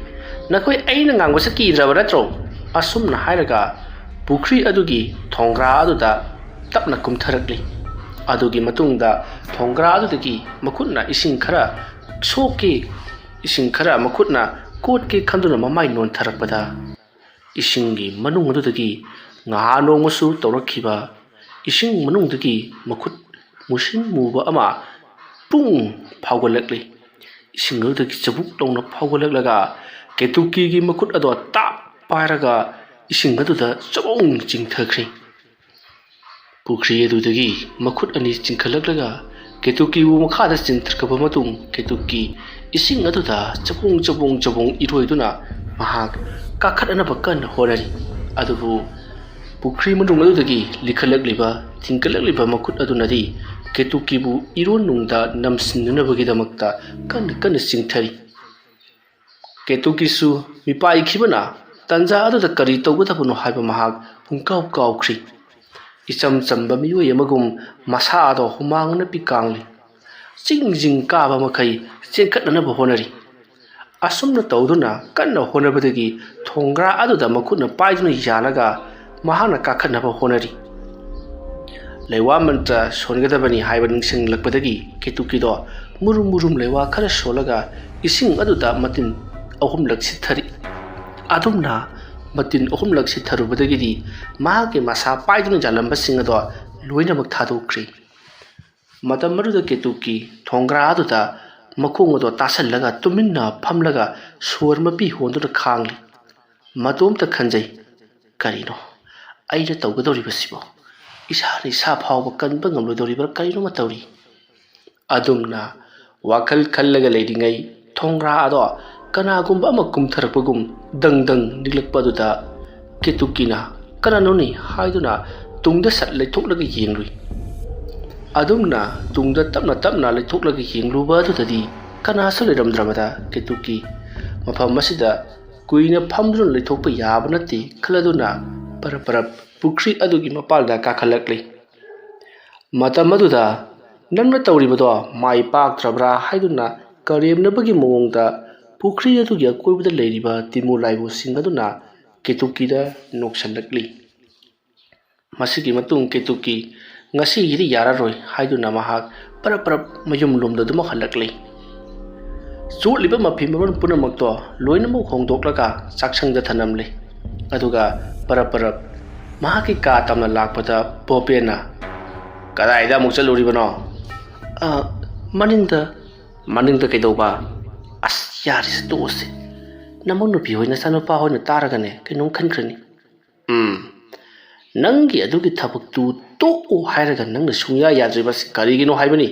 ꯅꯈꯣꯏ ꯑꯩꯅ ꯉꯥꯡꯕꯁꯦ ꯀꯤꯗ꯭ꯔꯕ ꯅꯠꯇ꯭ꯔꯣ?" ꯑꯁꯨꯝꯅ ꯍꯥꯏꯔꯒ ꯄꯨꯈ꯭ꯔꯤ ꯑꯗꯨꯒꯤ ꯊꯣꯡꯒ꯭ꯔꯥ ꯑꯗꯨꯗ ꯇꯞꯅ ꯀꯨꯝꯊꯔꯛꯂꯤ꯫ ꯑꯗꯨꯒꯤ ꯃꯇꯨꯡꯗ ꯊꯣꯡꯒ꯭ꯔꯥ ꯑꯗꯨꯗꯒꯤ ꯃꯈꯨꯠꯅ ꯏꯁꯤꯡ ꯈꯔ ꯁꯣꯛꯀꯦ, ꯏꯁꯤꯡ ꯈꯔ ꯃꯈꯨꯠꯅ ꯀꯣꯠꯀꯦ ꯈꯟꯗꯨꯅ ꯃꯃꯥꯏ ꯅꯣꯟꯊꯔꯛꯄꯗ, ꯏꯁꯤꯡꯒꯤ ꯃꯅꯨꯡ ꯑꯗꯨꯗꯒꯤ ꯉꯍꯥ ꯅꯣꯡꯃꯁꯨ ꯇꯧꯔꯛꯈꯤꯕ ꯏꯁꯤꯡ ꯃꯅꯨꯡꯗꯒꯤ ꯃꯈꯨꯠ ꯃꯨꯁꯤꯟ ꯃꯨꯕ ꯑꯃ ꯄꯨꯡ ꯐꯥꯎꯒꯠꯂꯛꯂꯤ꯫ ꯏꯁꯤꯡ ꯑꯗꯨꯗꯒꯤ ꯆꯕꯨꯛ ꯂꯥꯎꯅ ꯐꯥꯎꯒꯠꯂꯛꯂꯒ ꯀꯦꯇꯨꯀꯤꯒꯤ ꯃꯈꯨꯠ ꯑꯗꯣ ꯇꯥꯞ ꯄꯥꯏꯔꯒ ꯏꯁꯤꯡ ꯑꯗꯨꯗ ꯆꯕꯣꯡ ꯆꯤꯡꯊꯈ꯭ꯔꯦ꯫ ꯄꯨꯈ꯭ꯔꯤ ꯑꯗꯨꯗꯒꯤ ꯃꯈꯨꯠ ꯑꯅꯤ ꯆꯤꯡꯈꯠꯂꯛꯂꯒ ꯀꯦꯇꯨꯀꯤꯕꯨ ꯃꯈꯥꯗ ꯆꯤꯡꯊꯈ꯭ꯔꯕ ꯃꯇꯨꯡ, ꯀꯦꯇꯨꯀꯤ ꯏꯁꯤꯡ ꯑꯗꯨꯗ ꯆꯕꯣꯡ ꯆꯕꯣꯡ ꯆꯕꯣꯡ ꯏꯔꯣꯏꯗꯨꯅ ꯃꯍꯥꯛ ꯀꯥꯈꯠꯅꯅꯕ ꯀꯟꯅ ꯍꯣꯠꯅꯔꯤ꯫ ꯑꯗꯨꯕꯨ ꯄꯨꯈ꯭ꯔꯤ ꯃꯅꯨꯡ ꯑꯗꯨꯗꯒꯤ ꯂꯤꯈꯠꯂꯛꯂꯤꯕ, ꯊꯤꯡꯒꯠꯂꯛꯂꯤꯕ ꯃꯈꯨꯠ ꯑꯗꯨꯅꯗꯤ ꯀꯦꯇꯨꯀꯤꯕꯨ ꯏꯔꯣꯟꯅꯨꯡꯗ ꯅꯝꯁꯤꯟꯅꯅꯕꯒꯤꯗꯃꯛꯇ ꯀꯟꯅ ꯀꯟꯅ ꯆꯤꯡꯊꯔꯤ꯫ ꯀꯦꯇꯨꯀꯤꯁꯨ ꯃꯤꯄꯥꯏꯈꯤꯕꯅ ꯇꯟꯖꯥ ꯑꯗꯨꯗ ꯀꯔꯤ ꯇꯧꯒꯗꯕꯅꯣ ꯍꯥꯏꯕ ꯃꯍꯥꯛ ꯄꯨꯡꯀꯥꯎ ꯀꯥꯎꯈ꯭ꯔꯤ꯫ ꯏꯆꯝ ꯆꯝꯕ ꯃꯤꯑꯣꯏ ꯑꯃꯒꯨꯝ ꯃꯁꯥꯗꯣ ꯍꯨꯃꯥꯡꯅ ꯄꯤꯀꯥꯡꯂꯤ꯫ ꯆꯤꯡ ꯖꯤꯡ ꯀꯥꯕ ꯃꯈꯩ ꯆꯦꯟꯈꯠꯅꯅꯕ ꯍꯣꯠꯅꯔꯤ꯫ ꯑꯁꯨꯝꯅ ꯇꯧꯗꯨꯅ ꯀꯟꯅ ꯍꯣꯠꯅꯕꯗꯒꯤ ꯊꯣꯡꯒ꯭ꯔꯥ ꯑꯗꯨꯗ ꯃꯈꯨꯠꯅ ꯄꯥꯏꯗꯨꯅ ꯌꯥꯜꯂꯒ ꯃꯍꯥꯛꯅ ꯀꯥꯈꯠꯅꯕ ꯍꯣꯠꯅꯔꯤ꯫ ꯂꯩꯋꯥ ꯃꯟꯇ꯭ꯔ ꯁꯣꯟꯒꯗꯕꯅꯤ ꯍꯥꯏꯕ ꯅꯤꯡꯁꯤꯡꯂꯛꯄꯗꯒꯤ ꯀꯦꯇꯨꯀꯤꯗꯣ ꯃꯨꯔꯨꯝ ꯃꯨꯔꯨꯝ ꯂꯩꯋꯥ ꯈꯔ ꯁꯣꯜꯂꯒ ꯏꯁꯤꯡ ꯑꯗꯨꯗ ꯃꯇꯤꯟ ꯑꯍꯨꯝꯂꯛ ꯁꯤꯠꯊꯔꯤ꯫ ꯑꯗꯨꯝꯅ ꯃꯇꯤꯟ ꯑꯍꯨꯝꯂꯛ ꯁꯤꯠꯊꯔꯨꯕꯗꯒꯤꯗꯤ ꯃꯍꯥꯛꯀꯤ ꯃꯁꯥ ꯄꯥꯏꯗꯨꯅ ꯌꯥꯜꯂꯝꯕꯁꯤꯡ ꯑꯗꯣ ꯂꯣꯏꯅꯃꯛ ꯊꯥꯗꯣꯛꯈ꯭ꯔꯦ꯫ ꯃꯇꯝ ꯑꯗꯨꯗ ꯀꯦꯇꯨꯀꯤ ꯊꯣꯡꯒ꯭ꯔꯥ ꯑꯗꯨꯗ ꯃꯈꯣꯡ ꯑꯗꯣ ꯇꯥꯁꯜꯂꯒ ꯇꯨꯃꯤꯟꯅ ꯐꯝꯂꯒ ꯁꯣꯔ ꯃꯄꯤ ꯍꯣꯟꯗꯨꯅ ꯈꯥꯡꯂꯤ꯫ ꯃꯇꯣꯝꯇ ꯈꯟꯖꯩ, "ꯀꯔꯤꯅꯣ ꯑꯩꯅ ꯇꯧꯒꯗꯧꯔꯤꯕꯁꯤꯕꯣ? ꯏꯁꯥꯅ ꯏꯁꯥ ꯐꯥꯎꯕ ꯀꯟꯕ ꯉꯝꯂꯣꯏꯗꯧꯔꯤꯕ꯭ꯔꯥ ꯀꯔꯤꯅꯣꯃ ꯇꯧꯔꯤ"꯫ ꯑꯗꯨꯝꯅ ꯋꯥꯈꯜ ꯈꯜꯂꯒ ꯂꯩꯔꯤꯉꯩ ꯊꯣꯡꯒ꯭ꯔꯥ ꯑꯗꯣ ꯀꯅꯥꯒꯨꯝꯕ ꯑꯃ ꯀꯨꯝꯊꯔꯛꯄꯒꯨꯝ ꯗꯪ ꯗꯪ ꯅꯤꯛꯂꯛꯄ ꯑꯗꯨꯗ ꯀꯦꯇꯨꯀꯤꯅ "ꯀꯅꯥꯅꯣꯅꯤ?" ꯍꯥꯏꯗꯨꯅ ꯇꯨꯡꯗ ꯁꯠ ꯂꯩꯊꯣꯛꯂꯒ ꯌꯦꯡꯂꯨꯏ꯫ ꯑꯗꯨꯝꯅ ꯇꯨꯡꯗ ꯇꯞꯅ ꯇꯞꯅ ꯂꯩꯊꯣꯛꯂꯒ ꯌꯦꯡꯂꯨꯕ ꯑꯗꯨꯗꯗꯤ ꯀꯅꯥꯁꯨ ꯂꯩꯔꯝꯗ꯭ꯔꯕꯗ ꯀꯦꯇꯨꯀꯤ ꯃꯐꯝ ꯑꯁꯤꯗ ꯀꯨꯏꯅ ꯐꯝꯗꯨꯅ ꯂꯩꯊꯣꯛꯄ ꯌꯥꯕ ꯅꯠꯇꯦ ꯈꯜꯂꯗꯨꯅ ꯄꯔꯞ ꯄꯔꯞ ꯄꯨꯈ꯭ꯔꯤ ꯑꯗꯨꯒꯤ ꯃꯄꯥꯜꯗ ꯀꯥꯈꯠꯂꯛꯂꯤ꯫ ꯃꯇꯝ ꯑꯗꯨꯗ ꯅꯪꯅ ꯇꯧꯔꯤꯕꯗꯣ ꯃꯥꯏ ꯄꯥꯛꯇ꯭ꯔꯕ꯭ꯔꯥ ꯍꯥꯏꯗꯨꯅ ꯀꯔꯦꯝꯅꯕꯒꯤ ꯃꯑꯣꯡꯗ ꯄꯨꯈ꯭ꯔꯤ ꯑꯗꯨꯒꯤ ꯑꯀꯣꯏꯕꯗ ꯂꯩꯔꯤꯕ ꯇꯤꯃꯨ ꯂꯥꯏꯕꯨꯁꯤꯡ ꯑꯗꯨꯅ ꯀꯦꯇꯨꯀꯤꯗ ꯅꯣꯛꯁꯜꯂꯛꯂꯤ꯫ ꯃꯁꯤꯒꯤ ꯃꯇꯨꯡ ꯀꯦꯇꯨꯀꯤ "ꯉꯁꯤꯒꯤꯗꯤ ꯌꯥꯔꯔꯣꯏ" ꯍꯥꯏꯗꯨꯅ ꯃꯍꯥꯛ ꯄꯔꯞ ꯄꯔꯞ ꯃꯌꯨꯝ ꯂꯣꯝꯗ ꯑꯗꯨꯃꯛ ꯍꯜꯂꯛꯂꯤ꯫ ꯆꯣꯠꯂꯤꯕ ꯃꯐꯤ ꯃꯔꯣꯟ ꯄꯨꯝꯅꯃꯛꯇꯣ ꯂꯣꯏꯅꯃꯛ ꯍꯣꯡꯗꯣꯛꯂꯒ ꯆꯥꯛꯁꯪꯗ ꯊꯅꯝꯂꯤ꯫ ꯑꯗꯨꯒ ꯄꯔꯞ ꯄꯔꯞ ꯃꯍꯥꯛꯀꯤ ꯀꯥ ꯇꯝꯅ ꯂꯥꯛꯄꯗ ꯕꯣꯄꯦꯟꯅ, "ꯀꯗꯥꯏꯗ ꯑꯃꯨꯛ ꯆꯠꯂꯨꯔꯤꯕꯅꯣ?" "ꯑ, ꯃꯅꯤꯡꯗ"꯫ "ꯃꯅꯤꯡꯗ ꯀꯩꯗꯧꯕ?" "ꯑꯁ, ꯌꯥꯔꯦꯁꯦ, ꯇꯣꯛꯑꯁꯦ꯫ ꯅꯃꯧ ꯅꯨꯄꯤ ꯍꯣꯏ ꯅꯆꯥꯅꯨꯄꯥ ꯍꯣꯏꯅ ꯇꯥꯔꯒꯅꯦ ꯀꯩꯅꯣꯝ ꯈꯟꯈ꯭ꯔꯅꯤ"꯫ "ꯎꯝ, ꯅꯪꯒꯤ ꯑꯗꯨꯒꯤ ꯊꯕꯛꯇꯨ ꯇꯣꯛꯑꯣ ꯍꯥꯏꯔꯒ ꯅꯪꯅ ꯁꯨꯡꯌꯥ ꯌꯥꯗ꯭ꯔꯤꯕꯁꯤ ꯀꯔꯤꯒꯤꯅꯣ ꯍꯥꯏꯕꯅꯤ?"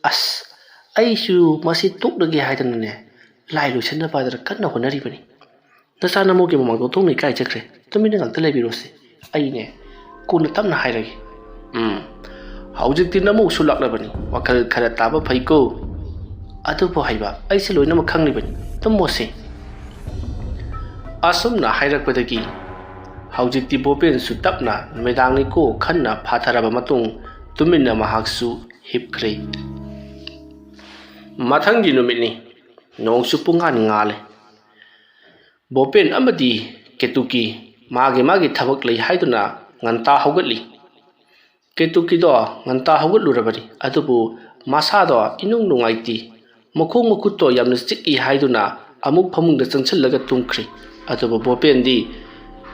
"ꯑꯁ, ꯑꯩꯁꯨ ꯃꯁꯤ ꯇꯣꯛꯂꯒꯦ ꯍꯥꯏꯗꯅꯅꯦ ꯂꯥꯏ ꯂꯣꯏꯁꯟꯅꯕ ꯍꯥꯏꯗꯅ ꯀꯟꯅ ꯍꯣꯠꯅꯔꯤꯕꯅꯤ꯫ ꯅꯆꯥ ꯅꯃꯧꯒꯤ ꯃꯃꯥꯡꯗ ꯑꯣꯟꯊꯣꯛꯅ ꯏꯀꯥꯏꯖꯈ꯭ꯔꯦ꯫ ꯇꯨꯃꯤꯟꯅ ꯉꯥꯛꯇ ꯂꯩꯕꯤꯔꯣꯁꯦ꯫ ꯑꯩꯅꯦ ꯀꯣꯟꯅ ꯇꯞꯅ ꯍꯥꯏꯔꯒꯦ"꯫ "ꯎꯝ, ꯍꯧꯖꯤꯛꯇꯤ ꯅꯃꯧꯁꯨ ꯂꯥꯛꯂꯕꯅꯤ꯫ ꯋꯥꯈꯜ ꯈꯔ ꯇꯥꯕ ꯐꯩꯀꯣ꯫ ꯑꯗꯨꯕꯨ ꯍꯩꯕ, ꯑꯩꯁꯦ ꯂꯣꯏꯅꯃꯛ ꯈꯪꯂꯤꯕꯅꯤ꯫ ꯇꯨꯝꯃꯣꯁꯦ"꯫ ꯑꯁꯨꯝꯅ ꯍꯥꯏꯔꯛꯄꯗꯒꯤ ꯍꯧꯖꯤꯛꯇꯤ ꯕꯣꯄꯦꯟꯁꯨ ꯇꯞꯅ ꯅꯨꯃꯤꯗꯥꯡꯅꯤꯀꯣ ꯈꯟꯅ ꯐꯥꯊꯔꯕ ꯃꯇꯨꯡ ꯇꯨꯃꯤꯟꯅ ꯃꯍꯥꯛꯁꯨ ꯍꯤꯞꯈ꯭ꯔꯦ꯫ ꯃꯊꯪꯒꯤ ꯅꯨꯃꯤꯠꯅꯤ꯫ ꯅꯣꯡꯁꯨ ꯄꯨꯡꯉꯥꯟ ꯉꯥꯜꯂꯦ꯫ ꯕꯣꯄꯦꯟ ꯑꯃꯗꯤ ꯀꯦꯇꯨꯀꯤ ꯃꯥꯒꯤ ꯃꯥꯒꯤ ꯊꯕꯛ ꯂꯩ ꯍꯥꯏꯗꯨꯅ ꯉꯟꯇꯥ ꯍꯧꯒꯠꯂꯤ꯫ ꯀꯦꯇꯨꯀꯤꯗꯣ ꯉꯟꯇꯥ ꯍꯧꯒꯠꯂꯨꯔꯕꯅꯤ, ꯑꯗꯨꯕꯨ ꯃꯁꯥꯗꯣ ꯏꯅꯨꯡ ꯅꯨꯡꯉꯥꯏꯇꯦ꯫ ꯃꯈꯣꯡ ꯃꯈꯨꯠꯇꯣ ꯌꯥꯝꯅ ꯆꯤꯛꯏ ꯍꯥꯏꯗꯨꯅ ꯑꯃꯨꯛ ꯐꯃꯨꯡꯗ ꯆꯪꯁꯤꯜꯂꯒ ꯇꯨꯝꯈ꯭ꯔꯦ꯫ ꯑꯗꯨꯕꯨ ꯕꯣꯄꯦꯟꯗꯤ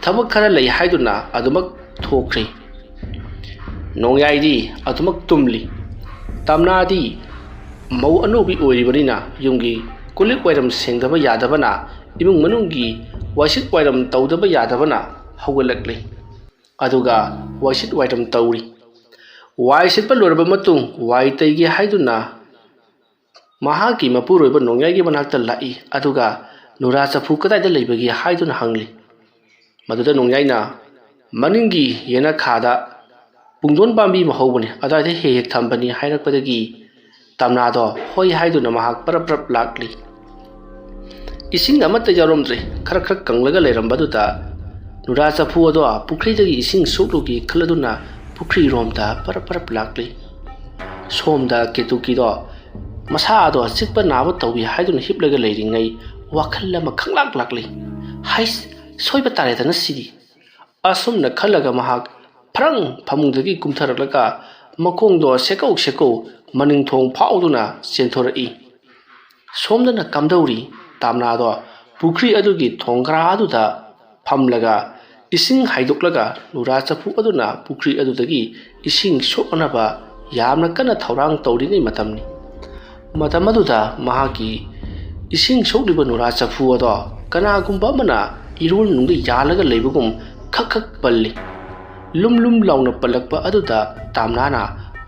ꯊꯕꯛ ꯈꯔ ꯂꯩ ꯍꯥꯏꯗꯨꯅ ꯑꯗꯨꯃꯛ ꯊꯣꯛꯈ꯭ꯔꯦ꯫ ꯅꯣꯡꯌꯥꯏꯗꯤ ꯑꯗꯨꯃꯛ ꯇꯨꯝꯂꯤ꯫ ꯇꯝꯅꯥꯗꯤ ꯃꯧ ꯑꯅꯧꯕꯤ ꯑꯣꯏꯔꯤꯕꯅꯤꯅ ꯌꯨꯝꯒꯤ ꯀꯣꯜꯂꯤꯛ ꯋꯥꯏꯔꯝ ꯁꯦꯡꯗꯕ ꯌꯥꯗꯕꯅ, ꯏꯃꯨꯡ ꯃꯅꯨꯡꯒꯤ ꯋꯥꯏꯁꯤꯠ ꯋꯥꯏꯔꯝ ꯇꯧꯗꯕ ꯌꯥꯗꯕꯅ ꯍꯧꯒꯠꯂꯛꯂꯤ꯫ ꯑꯗꯨꯒ ꯋꯥꯏꯁꯤꯠ ꯋꯥꯏꯔꯝ ꯇꯧꯔꯤ꯫ ꯋꯥꯏ ꯁꯤꯠꯄ ꯂꯣꯏꯔꯕ ꯃꯇꯨꯡ ꯋꯥꯏ ꯇꯩꯒꯦ ꯍꯥꯏꯗꯨꯅ ꯃꯍꯥꯛꯀꯤ ꯃꯄꯨꯔꯣꯏꯕ ꯅꯣꯡꯌꯥꯏꯒꯤ ꯃꯅꯥꯛꯇ ꯂꯥꯛꯏ꯫ ꯑꯗꯨꯒ ꯅꯨꯔꯥ ꯆꯐꯨ ꯀꯗꯥꯏꯗ ꯂꯩꯕꯒꯦ ꯍꯥꯏꯗꯨꯅ ꯍꯪꯂꯤ꯫ ꯃꯗꯨꯗ ꯅꯣꯡꯌꯥꯏꯅ ꯃꯅꯤꯡꯒꯤ ꯌꯦꯅꯈꯥꯗ ꯄꯨꯡꯗꯣꯟ ꯄꯥꯝꯕꯤ ꯑꯃ ꯍꯧꯕꯅꯤ, ꯑꯗꯨꯋꯥꯏꯗ ꯍꯦꯛ ꯍꯦꯛ ꯊꯝꯕꯅꯤ ꯍꯥꯏꯔꯛꯄꯗꯒꯤ ꯇꯝꯅꯥꯗꯣ ꯍꯣꯏ ꯍꯥꯏꯗꯨꯅ ꯃꯍꯥꯛ ꯄꯔꯞ ꯄꯔꯞ ꯂꯥꯛꯂꯤ꯫ ꯏꯁꯤꯡ ꯑꯃꯠꯇ ꯌꯥꯎꯔꯝꯗ꯭ꯔꯦ꯫ ꯈꯔ ꯈꯔ ꯀꯪꯂꯒ ꯂꯩꯔꯝꯕꯗꯨꯗ ꯅꯨꯔꯥ ꯆꯐꯨ ꯑꯗꯣ ꯄꯨꯈ꯭ꯔꯤꯗꯒꯤ ꯏꯁꯤꯡ ꯁꯣꯛꯂꯨꯒꯦ ꯈꯜꯂꯗꯨꯅ ꯄꯨꯈ꯭ꯔꯤꯔꯣꯝꯗ ꯄꯔꯞ ꯄꯔꯞ ꯂꯥꯛꯂꯤ꯫ ꯁꯣꯝꯗ ꯀꯦꯇꯨꯀꯤꯗꯣ ꯃꯁꯥ ꯑꯗꯣ ꯆꯤꯛꯄ ꯅꯥꯕ ꯇꯧꯏ ꯍꯥꯏꯗꯨꯅ ꯍꯤꯞꯂꯒ ꯂꯩꯔꯤꯉꯩ ꯋꯥꯈꯜ ꯑꯃ ꯈꯪꯂꯥꯛ ꯂꯥꯛꯂꯤ꯫ "ꯍꯩꯁ, ꯁꯣꯏꯕ ꯇꯥꯔꯦꯗꯅ ꯁꯤꯗꯤ"꯫ ꯑꯁꯨꯝꯅ ꯈꯜꯂꯒ ꯃꯍꯥꯛ ꯐ꯭ꯔꯪ ꯐꯃꯨꯡꯗꯒꯤ ꯀꯨꯝꯊꯔꯛꯂꯒ ꯃꯈꯣꯡꯗꯣ ꯁꯦꯀꯧ ꯁꯦꯀꯧ ꯃꯅꯤꯡ ꯊꯣꯡ ꯐꯥꯎꯗꯨꯅ ꯆꯦꯟꯊꯣꯔꯛꯏ꯫ ꯁꯣꯝꯗꯅ ꯀꯝꯗꯧꯔꯤ? ꯇꯥꯝꯅꯥꯗꯣ ꯄꯨꯈ꯭ꯔꯤ ꯑꯗꯨꯒꯤ ꯊꯣꯡꯒ꯭ꯔꯥ ꯑꯗꯨꯗ ꯐꯝꯂꯒ ꯏꯁꯤꯡ ꯍꯥꯏꯗꯣꯛꯂꯒ ꯅꯨꯔꯥ ꯆꯐꯨ ꯑꯗꯨꯅ ꯄꯨꯈ꯭ꯔꯤ ꯑꯗꯨꯗꯒꯤ ꯏꯁꯤꯡ ꯁꯣꯛꯅꯅꯕ ꯌꯥꯝꯅ ꯀꯟꯅ ꯊꯧꯔꯥꯡ ꯇꯧꯔꯤꯉꯩ ꯃꯇꯝꯅꯤ꯫ ꯃꯇꯝ ꯑꯗꯨꯗ ꯃꯍꯥꯛꯀꯤ ꯏꯁꯤꯡ ꯁꯣꯛꯂꯤꯕ ꯅꯨꯔꯥ ꯆꯐꯨ ꯑꯗꯣ ꯀꯅꯥꯒꯨꯝꯕ ꯑꯃꯅ ꯏꯔꯣꯜ ꯅꯨꯡꯗ ꯌꯥꯜꯂꯒ ꯂꯩꯕꯒꯨꯝ ꯈꯛ ꯈꯛ ꯄꯜꯂꯤ꯫ ꯂꯨꯝ ꯂꯨꯝ ꯂꯥꯎꯅ ꯄꯜꯂꯛꯄ ꯑꯗꯨꯗ ꯇꯥꯝꯅꯥꯅ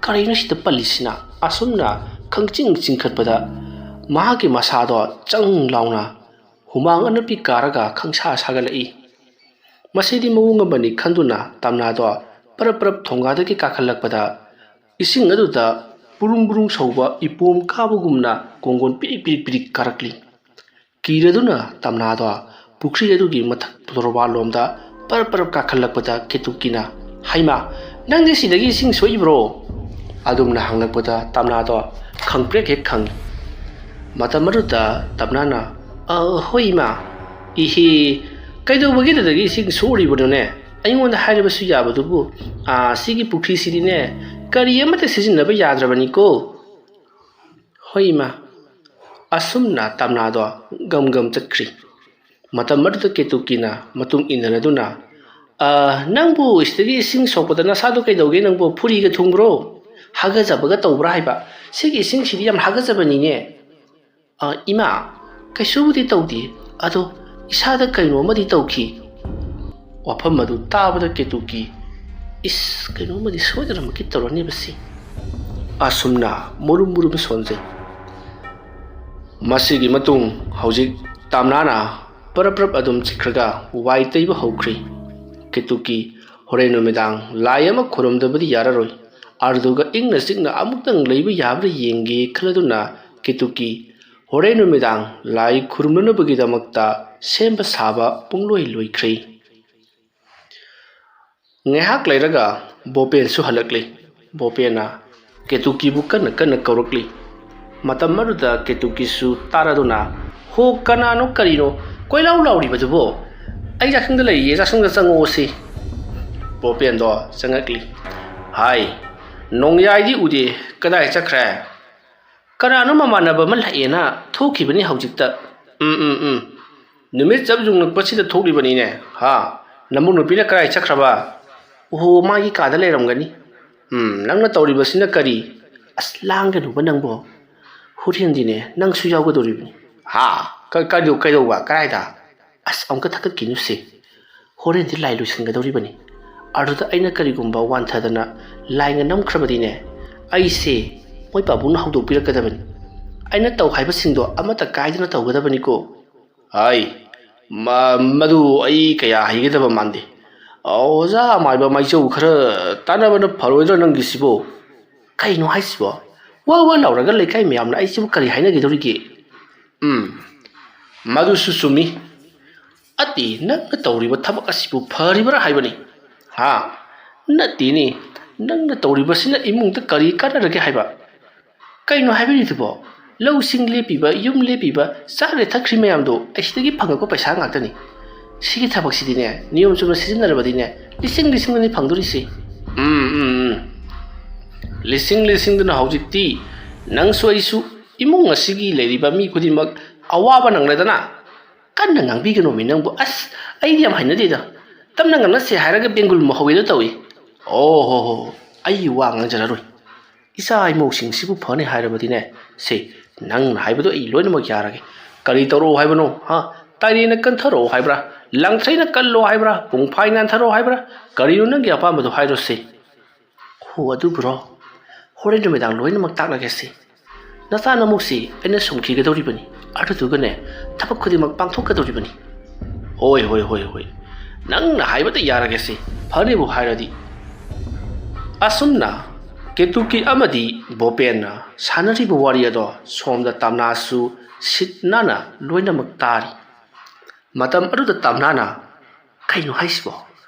"ꯀꯔꯤꯅꯣ ꯁꯤꯗ ꯄꯜꯂꯤꯁꯤꯅ?" ꯑꯁꯨꯝꯅ ꯈꯪꯆꯤꯡ ꯆꯤꯡꯈꯠꯄꯗ ꯃꯍꯥꯛꯀꯤ ꯃꯁꯥꯗꯣ ꯆꯪ ꯂꯥꯎꯅ ꯍꯨꯃꯥꯡ ꯑꯅꯞꯄꯤ ꯀꯥꯔꯒ ꯈꯪꯁꯥ ꯁꯥꯒꯠꯂꯛꯏ꯫ ꯃꯁꯤꯗꯤ ꯃꯑꯣꯡ ꯑꯃꯅꯤ ꯈꯟꯗꯨꯅ ꯇꯥꯝꯅꯥꯗꯣ ꯄꯔꯞ ꯄꯔꯞ ꯊꯣꯡꯒꯥꯗꯒꯤ ꯀꯥꯈꯠꯂꯛꯄꯗ ꯏꯁꯤꯡ ꯑꯗꯨꯗ ꯕꯨꯔꯨꯡ ꯕꯨꯔꯨꯡ ꯁꯧꯕ ꯏꯄꯣꯝ ꯀꯥꯕꯒꯨꯝꯅ ꯀꯣꯡꯒꯣꯟ ꯄꯤꯔꯤꯛ ꯄꯤꯔꯤꯛ ꯄꯤꯔꯤꯛ ꯀꯥꯔꯛꯂꯤ꯫ ꯀꯤꯔꯗꯨꯅ ꯇꯥꯝꯅꯥꯗꯣ ꯄꯨꯈ꯭ꯔꯤ ꯑꯗꯨꯒꯤ ꯃꯊꯛ ꯇꯣꯔꯕꯥꯟꯂꯣꯝꯗ ꯄꯔꯞ ꯄꯔꯞ ꯀꯥꯈꯠꯂꯛꯄꯗ ꯀꯦꯇꯨꯀꯤꯅ, "ꯍꯩꯃꯥ, ꯅꯪꯗꯤ ꯁꯤꯗꯒꯤ ꯏꯁꯤꯡ ꯁꯣꯛꯏꯕ꯭ꯔꯣ?" ꯑꯗꯨꯝꯅ ꯍꯪꯂꯛꯄꯗ ꯇꯥꯝꯅꯥꯗꯣ ꯈꯪꯄ꯭ꯔꯦꯛ ꯍꯦꯛ ꯈꯪꯏ꯫ ꯃꯇꯝ ꯑꯗꯨꯗ ꯇꯝꯅꯥꯅ, "ꯑ, ꯍꯣꯏ ꯏꯃꯥ꯫ ꯏꯍꯤ, ꯀꯩꯗꯧꯕꯒꯤꯗꯨꯗꯒꯤ ꯏꯁꯤꯡ ꯁꯣꯛꯎꯔꯤꯕꯅꯣꯅꯦ? ꯑꯩꯉꯣꯟꯗ ꯍꯥꯏꯔꯕꯁꯨ ꯌꯥꯕꯗꯨꯕꯨ, ꯑ, ꯁꯤꯒꯤ ꯄꯨꯈ꯭ꯔꯤꯁꯤꯗꯤꯅꯦ ꯀꯔꯤ ꯑꯃꯠꯇ ꯁꯤꯖꯤꯟꯅꯕ ꯌꯥꯗ꯭ꯔꯕꯅꯤꯀꯣ"꯫ "ꯍꯣꯏ ꯏꯃꯥ"꯫ ꯑꯁꯨꯝꯅ ꯇꯝꯅꯥꯗꯣ ꯒꯝ ꯒꯝ ꯆꯠꯈ꯭ꯔꯤ꯫ ꯃꯇꯝ ꯑꯗꯨꯗ ꯀꯦꯇꯨꯀꯤꯅ ꯃꯇꯨꯡ ꯏꯟꯅꯔꯗꯨꯅ, "ꯑ, ꯅꯪꯕꯨ ꯁꯤꯗꯒꯤ ꯏꯁꯤꯡ ꯁꯣꯛꯄꯗ ꯅꯁꯥꯗꯣ ꯀꯩꯗꯧꯒꯦ? ꯅꯪꯕꯨ ꯐꯨꯔꯤꯒ ꯊꯨꯡꯕ꯭ꯔꯣ? ꯍꯥꯒꯠꯆꯕꯒ ꯇꯧꯕ꯭ꯔꯥ ꯍꯥꯏꯕ? ꯁꯤꯒꯤ ꯏꯁꯤꯡꯁꯤꯗꯤ ꯌꯥꯝ ꯍꯥꯒꯠꯆꯕꯅꯤꯅꯦ"꯫ "ꯑ, ꯏꯃꯥ, ꯀꯩꯁꯨꯕꯨꯗꯤ ꯇꯧꯗꯦ, ꯑꯗꯣ ꯏꯁꯥꯗ ꯀꯩꯅꯣ ꯑꯃꯗꯤ ꯇꯧꯈꯤ"꯫ ꯋꯥꯐꯝ ꯑꯗꯨ ꯇꯥꯕꯗ ꯀꯦꯇꯨꯀꯤ, "ꯏꯁ, ꯀꯩꯅꯣꯝꯃꯗꯤ ꯁꯣꯏꯗꯅꯃꯛꯀꯤ ꯇꯧꯔꯅꯤꯕꯁꯤ"꯫ ꯑꯁꯨꯝꯅ ꯃꯨꯔꯨꯝ ꯃꯨꯔꯨꯝ ꯁꯣꯟꯖꯩ꯫ ꯃꯁꯤꯒꯤ ꯃꯇꯨꯡ ꯍꯧꯖꯤꯛ ꯇꯥꯝꯅꯥꯅ ꯄꯔꯞ ꯄꯔꯞ ꯑꯗꯨꯝ ꯆꯤꯛꯈ꯭ꯔꯒ ꯋꯥꯏ ꯇꯩꯕ ꯍꯧꯈ꯭ꯔꯤ꯫ ꯀꯦꯇꯨꯀꯤ ꯍꯣꯔꯦꯟ ꯅꯨꯃꯤꯗꯥꯡ ꯂꯥꯏ ꯑꯃ ꯈꯨꯔꯨꯝꯗꯕꯗꯤ ꯌꯥꯔꯔꯣꯏ꯫ ꯑꯗꯨꯒ ꯏꯪꯅ ꯆꯤꯛꯅ ꯑꯃꯨꯛꯇꯪ ꯂꯩꯕ ꯌꯥꯕ꯭ꯔꯥ ꯌꯦꯡꯒꯦ ꯈꯜꯂꯗꯨꯅ ꯀꯦꯇꯨꯀꯤ ꯍꯣꯔꯦꯟ ꯅꯨꯃꯤꯗꯥꯡ ꯂꯥꯏ ꯈꯨꯔꯨꯝꯅꯅꯕꯒꯤꯗꯃꯛꯇ ꯁꯦꯝꯕ ꯁꯥꯕ ꯄꯨꯡꯂꯣꯏ ꯂꯣꯏꯈ꯭ꯔꯦ꯫ ꯉꯥꯏꯍꯥꯛ ꯂꯩꯔꯒ ꯕꯣꯄꯦꯟꯁꯨ ꯍꯜꯂꯛꯂꯤ꯫ ꯕꯣꯄꯦꯟꯅ ꯀꯦꯇꯨꯀꯤꯕꯨ ꯀꯟꯅ ꯀꯟꯅ ꯀꯧꯔꯛꯂꯤ꯫ ꯃꯇꯝ ꯑꯗꯨꯗ ꯀꯦꯇꯨꯀꯤꯁꯨ ꯇꯥꯔꯗꯨꯅ, "ꯍꯣ, ꯀꯅꯥꯅꯣ ꯀꯔꯤꯅꯣ ꯀꯣꯏꯂꯥꯎ ꯂꯥꯎꯔꯤꯕꯗꯨꯕꯣ? ꯑꯩ ꯆꯥꯛꯁꯪꯗ ꯂꯩꯔꯤꯌꯦ, ꯆꯥꯛꯁꯪꯗ ꯆꯪꯉꯛꯑꯣꯁꯤ"꯫ ꯕꯣꯄꯦꯟꯗꯣ ꯆꯪꯉꯛꯂꯤ꯫ "ꯍꯥꯏ, ꯅꯣꯡꯌꯥꯏꯗꯤ ꯎꯗꯦ, ꯀꯗꯥꯏ ꯆꯠꯈ꯭ꯔꯦ?" "ꯀꯅꯥꯅꯣ ꯃꯃꯥꯟꯅꯕ ꯑꯃ ꯂꯥꯛꯑꯦꯅ ꯊꯣꯛꯈꯤꯕꯅꯤ ꯍꯧꯖꯤꯛꯇ"꯫ "ꯎꯝ, ꯎꯝ, ꯎꯝ꯫ ꯅꯨꯃꯤꯠ ꯆꯞ ꯌꯨꯡꯂꯛꯄꯁꯤꯗ ꯊꯣꯛꯂꯤꯕꯅꯤꯅꯦ꯫ ꯍꯥ? ꯅꯃꯧ ꯅꯨꯄꯤꯅ ꯀꯗꯥꯏ ꯆꯠꯈ꯭ꯔꯕ?" "ꯑꯣꯍꯣ, ꯃꯥꯒꯤ ꯀꯥꯗ ꯂꯩꯔꯝꯒꯅꯤ"꯫ "ꯎꯝ, ꯅꯪꯅ ꯇꯧꯔꯤꯕꯁꯤꯅ ꯀꯔꯤ?" "ꯑꯁ, ꯂꯥꯡꯒꯅꯨꯕ ꯅꯪꯕꯣ꯫ ꯍꯣꯔꯦꯟꯗꯤꯅꯦ, ꯅꯪꯁꯨ ꯌꯥꯎꯒꯗꯧꯔꯤꯕꯅꯤ"꯫ "ꯍꯥ? ꯀ-, ꯀꯩꯗꯧ-, ꯀꯩꯗꯧꯕ? ꯀꯗꯥꯏꯗ?" "ꯑꯁ, ꯑꯃꯨꯛꯇ ꯊꯥꯒꯠꯈꯤꯅꯨꯁꯦ꯫ ꯍꯣꯔꯦꯟꯗꯤ ꯂꯥꯏ ꯂꯣꯏꯁꯤꯟꯒꯗꯧꯔꯤꯕꯅꯤ꯫ ꯑꯗꯨꯗ ꯑꯩꯅ ꯀꯔꯤꯒꯨꯝꯕ ꯋꯥꯟꯊꯗꯅ ꯂꯥꯏꯒ ꯅꯝꯈ꯭ꯔꯕꯗꯤꯅꯦ, ꯑꯩꯁꯦ ꯃꯣꯏ ꯄꯥꯕꯨꯡꯅ ꯍꯧꯗꯣꯛꯄꯤꯔꯛꯀꯗꯕꯅꯤ꯫ ꯑꯩꯅ ꯇꯧ ꯍꯥꯏꯕꯁꯤꯡꯗꯣ ꯑꯃꯠꯇ ꯀꯥꯏꯗꯅ ꯇꯧꯒꯗꯕꯅꯤꯀꯣ"꯫ "ꯍꯥꯏ, ꯃ-, ꯃꯗꯨ ꯑꯩ ꯀꯌꯥ ꯍꯩꯒꯗꯕ ꯃꯥꯟꯗꯦ꯫ ꯑꯣꯖꯥ ꯃꯥꯏꯕ ꯃꯥꯏꯆꯧ ꯈꯔ ꯇꯥꯟꯅꯕꯅ ꯐꯔꯣꯏꯗ꯭ꯔꯥ ꯅꯪꯒꯤꯁꯤꯕꯣ?" "ꯀꯩꯅꯣ ꯍꯥꯏꯁꯤꯕꯣ? ꯋꯥ ꯋꯥ ꯂꯥꯎꯔꯒ ꯂꯩꯀꯥꯏ ꯃꯌꯥꯝꯅ ꯑꯩꯁꯤꯕꯨ ꯀꯔꯤ ꯍꯥꯏꯅꯒꯗꯧꯔꯤꯒꯦ?" "ꯎꯝ, ꯃꯗꯨꯁꯨ ꯆꯨꯝꯃꯤ꯫ ꯑꯠꯇꯤ, ꯅꯪꯅ ꯇꯧꯔꯤꯕ ꯊꯕꯛ ꯑꯁꯤꯕꯨ ꯐꯔꯤꯕ꯭ꯔꯥ ꯍꯥꯏꯕꯅꯤ"꯫ "ꯍꯥ? ꯅꯠꯇꯦꯅꯦ, ꯅꯪꯅ ꯇꯧꯔꯤꯕꯁꯤꯅ ꯏꯃꯨꯡꯗ ꯀꯔꯤ ꯀꯥꯟꯅꯔꯒꯦ ꯍꯥꯏꯕ? ꯀꯩꯅꯣ ꯍꯥꯏꯕꯤꯔꯤꯗꯨꯕꯣ?" ꯂꯧꯁꯤꯡ ꯂꯦꯞꯄꯤꯕ, ꯌꯨꯝ ꯂꯦꯞꯄꯤꯕ, ꯆꯥꯈ꯭ꯔꯦ ꯊꯛꯈ꯭ꯔꯤ ꯃꯌꯥꯝꯗꯣ ꯑꯁꯤꯗꯒꯤ ꯐꯪꯉꯛꯄ ꯄꯩꯁꯥ ꯉꯥꯛꯇꯅꯤ꯫ ꯁꯤꯒꯤ ꯊꯕꯛꯁꯤꯗꯤꯅꯦ, ꯅꯤꯌꯣꯝ ꯆꯨꯝꯅ ꯁꯤꯖꯤꯟꯅꯔꯕꯗꯤꯅꯦ, ꯂꯤꯁꯤꯡ ꯂꯤꯁꯤꯡꯗꯅꯤ ꯐꯪꯗꯣꯔꯤꯁꯦ꯫ ꯎꯝ, ꯎꯝ, ꯎꯝ꯫ ꯂꯤꯁꯤꯡ ꯂꯤꯁꯤꯡꯗꯨꯅ ꯍꯧꯖꯤꯛꯇꯤ ꯅꯪꯁꯨ ꯑꯩꯁꯨ, ꯏꯃꯨꯡ ꯑꯁꯤꯒꯤ ꯂꯩꯔꯤꯕ ꯃꯤ ꯈꯨꯗꯤꯡꯃꯛ ꯑꯋꯥꯕ ꯅꯪꯂꯗꯅ꯫ ꯀꯟꯅ ꯉꯥꯡꯕꯤꯒꯅꯣꯃꯤ ꯅꯪꯕꯨ꯫ ꯑꯁ, ꯑꯩꯗꯤ ꯌꯥꯝ ꯍꯩꯅꯗꯦꯗ꯫ ꯇꯞꯅ ꯉꯥꯡꯅꯁꯦ ꯍꯥꯏꯔꯒ ꯕꯦꯡꯒꯨꯜ ꯃꯍꯧꯋꯦꯗꯣ ꯇꯧꯏ꯫ ꯑꯣ ꯍꯣ ꯍꯣ ꯍꯣ, ꯑꯩ ꯋꯥ ꯉꯥꯡꯖꯔꯔꯣꯏ꯫ ꯏꯆꯥ ꯏꯃꯧꯁꯤꯡꯁꯤꯕꯨ ꯐꯅꯤ ꯍꯥꯏꯔꯕꯗꯤꯅꯦ, ꯁꯦ, ꯅꯪꯅ ꯍꯥꯏꯕꯗꯣ ꯑꯩ ꯂꯣꯏꯅꯃꯛ ꯌꯥꯔꯒꯦ꯫ ꯀꯔꯤ ꯇꯧꯔꯛꯑꯣ ꯍꯥꯏꯕꯅꯣ? ꯍꯥ? ꯇꯥꯏꯔꯦꯅ ꯀꯟꯊꯔꯛꯑꯣ ꯍꯥꯏꯕ꯭ꯔꯥ? ꯂꯥꯡꯊ꯭ꯔꯩꯅ ꯀꯜꯂꯣ ꯍꯥꯏꯕ꯭ꯔꯥ? ꯄꯨꯡꯐꯥꯏ ꯅꯥꯟꯊꯔꯛꯑꯣ ꯍꯥꯏꯕ꯭ꯔꯥ? ꯀꯔꯤꯅꯣ ꯅꯪꯒꯤ ꯑꯄꯥꯝꯕꯗꯣ ꯍꯥꯏꯔꯣꯁꯦ꯫ ꯍꯣ, ꯑꯗꯨꯕꯨꯔꯣ? ꯍꯣꯔꯦꯟ ꯅꯨꯃꯤꯗꯥꯡ ꯂꯣꯏꯅꯃꯛ ꯇꯥꯛꯂꯒꯦꯁꯦ꯫ ꯅꯆꯥ ꯅꯃꯧꯁꯤ ꯑꯩꯅ ꯁꯨꯝꯈꯤꯒꯗꯧꯔꯤꯕꯅꯤ꯫ ꯑꯗꯨꯗꯨꯒꯅꯦ, ꯊꯕꯛ ꯈꯨꯗꯤꯡꯃꯛ ꯄꯥꯡꯊꯣꯛꯀꯗꯧꯔꯤꯕꯅꯤ꯫ ꯍꯣꯏ, ꯍꯣꯏ, ꯍꯣꯏ, ꯍꯣꯏ꯫ ꯅꯪꯅ ꯍꯥꯏꯕꯗ ꯌꯥꯔꯒꯦꯁꯦ, ꯐꯔꯦꯕꯨ ꯍꯥꯏꯔꯗꯤ꯫ ꯑꯁꯨꯝꯅ ꯀꯦꯇꯨꯀꯤ ꯑꯃꯗꯤ ꯕꯣꯄꯦꯟꯅ ꯁꯥꯟꯅꯔꯤꯕ ꯋꯥꯔꯤ ꯑꯗꯣ ꯁꯣꯝꯗ ꯇꯝꯅꯥꯁꯨ ꯁꯤꯠ ꯅꯥꯟꯅ ꯂꯣꯏꯅꯃꯛ ꯇꯥꯔꯤ꯫ ꯃꯇꯝ ꯑꯗꯨꯗ ꯇꯝꯅꯥꯅ, "ꯀꯩꯅꯣ ꯍꯥꯏꯁꯤꯕꯣ?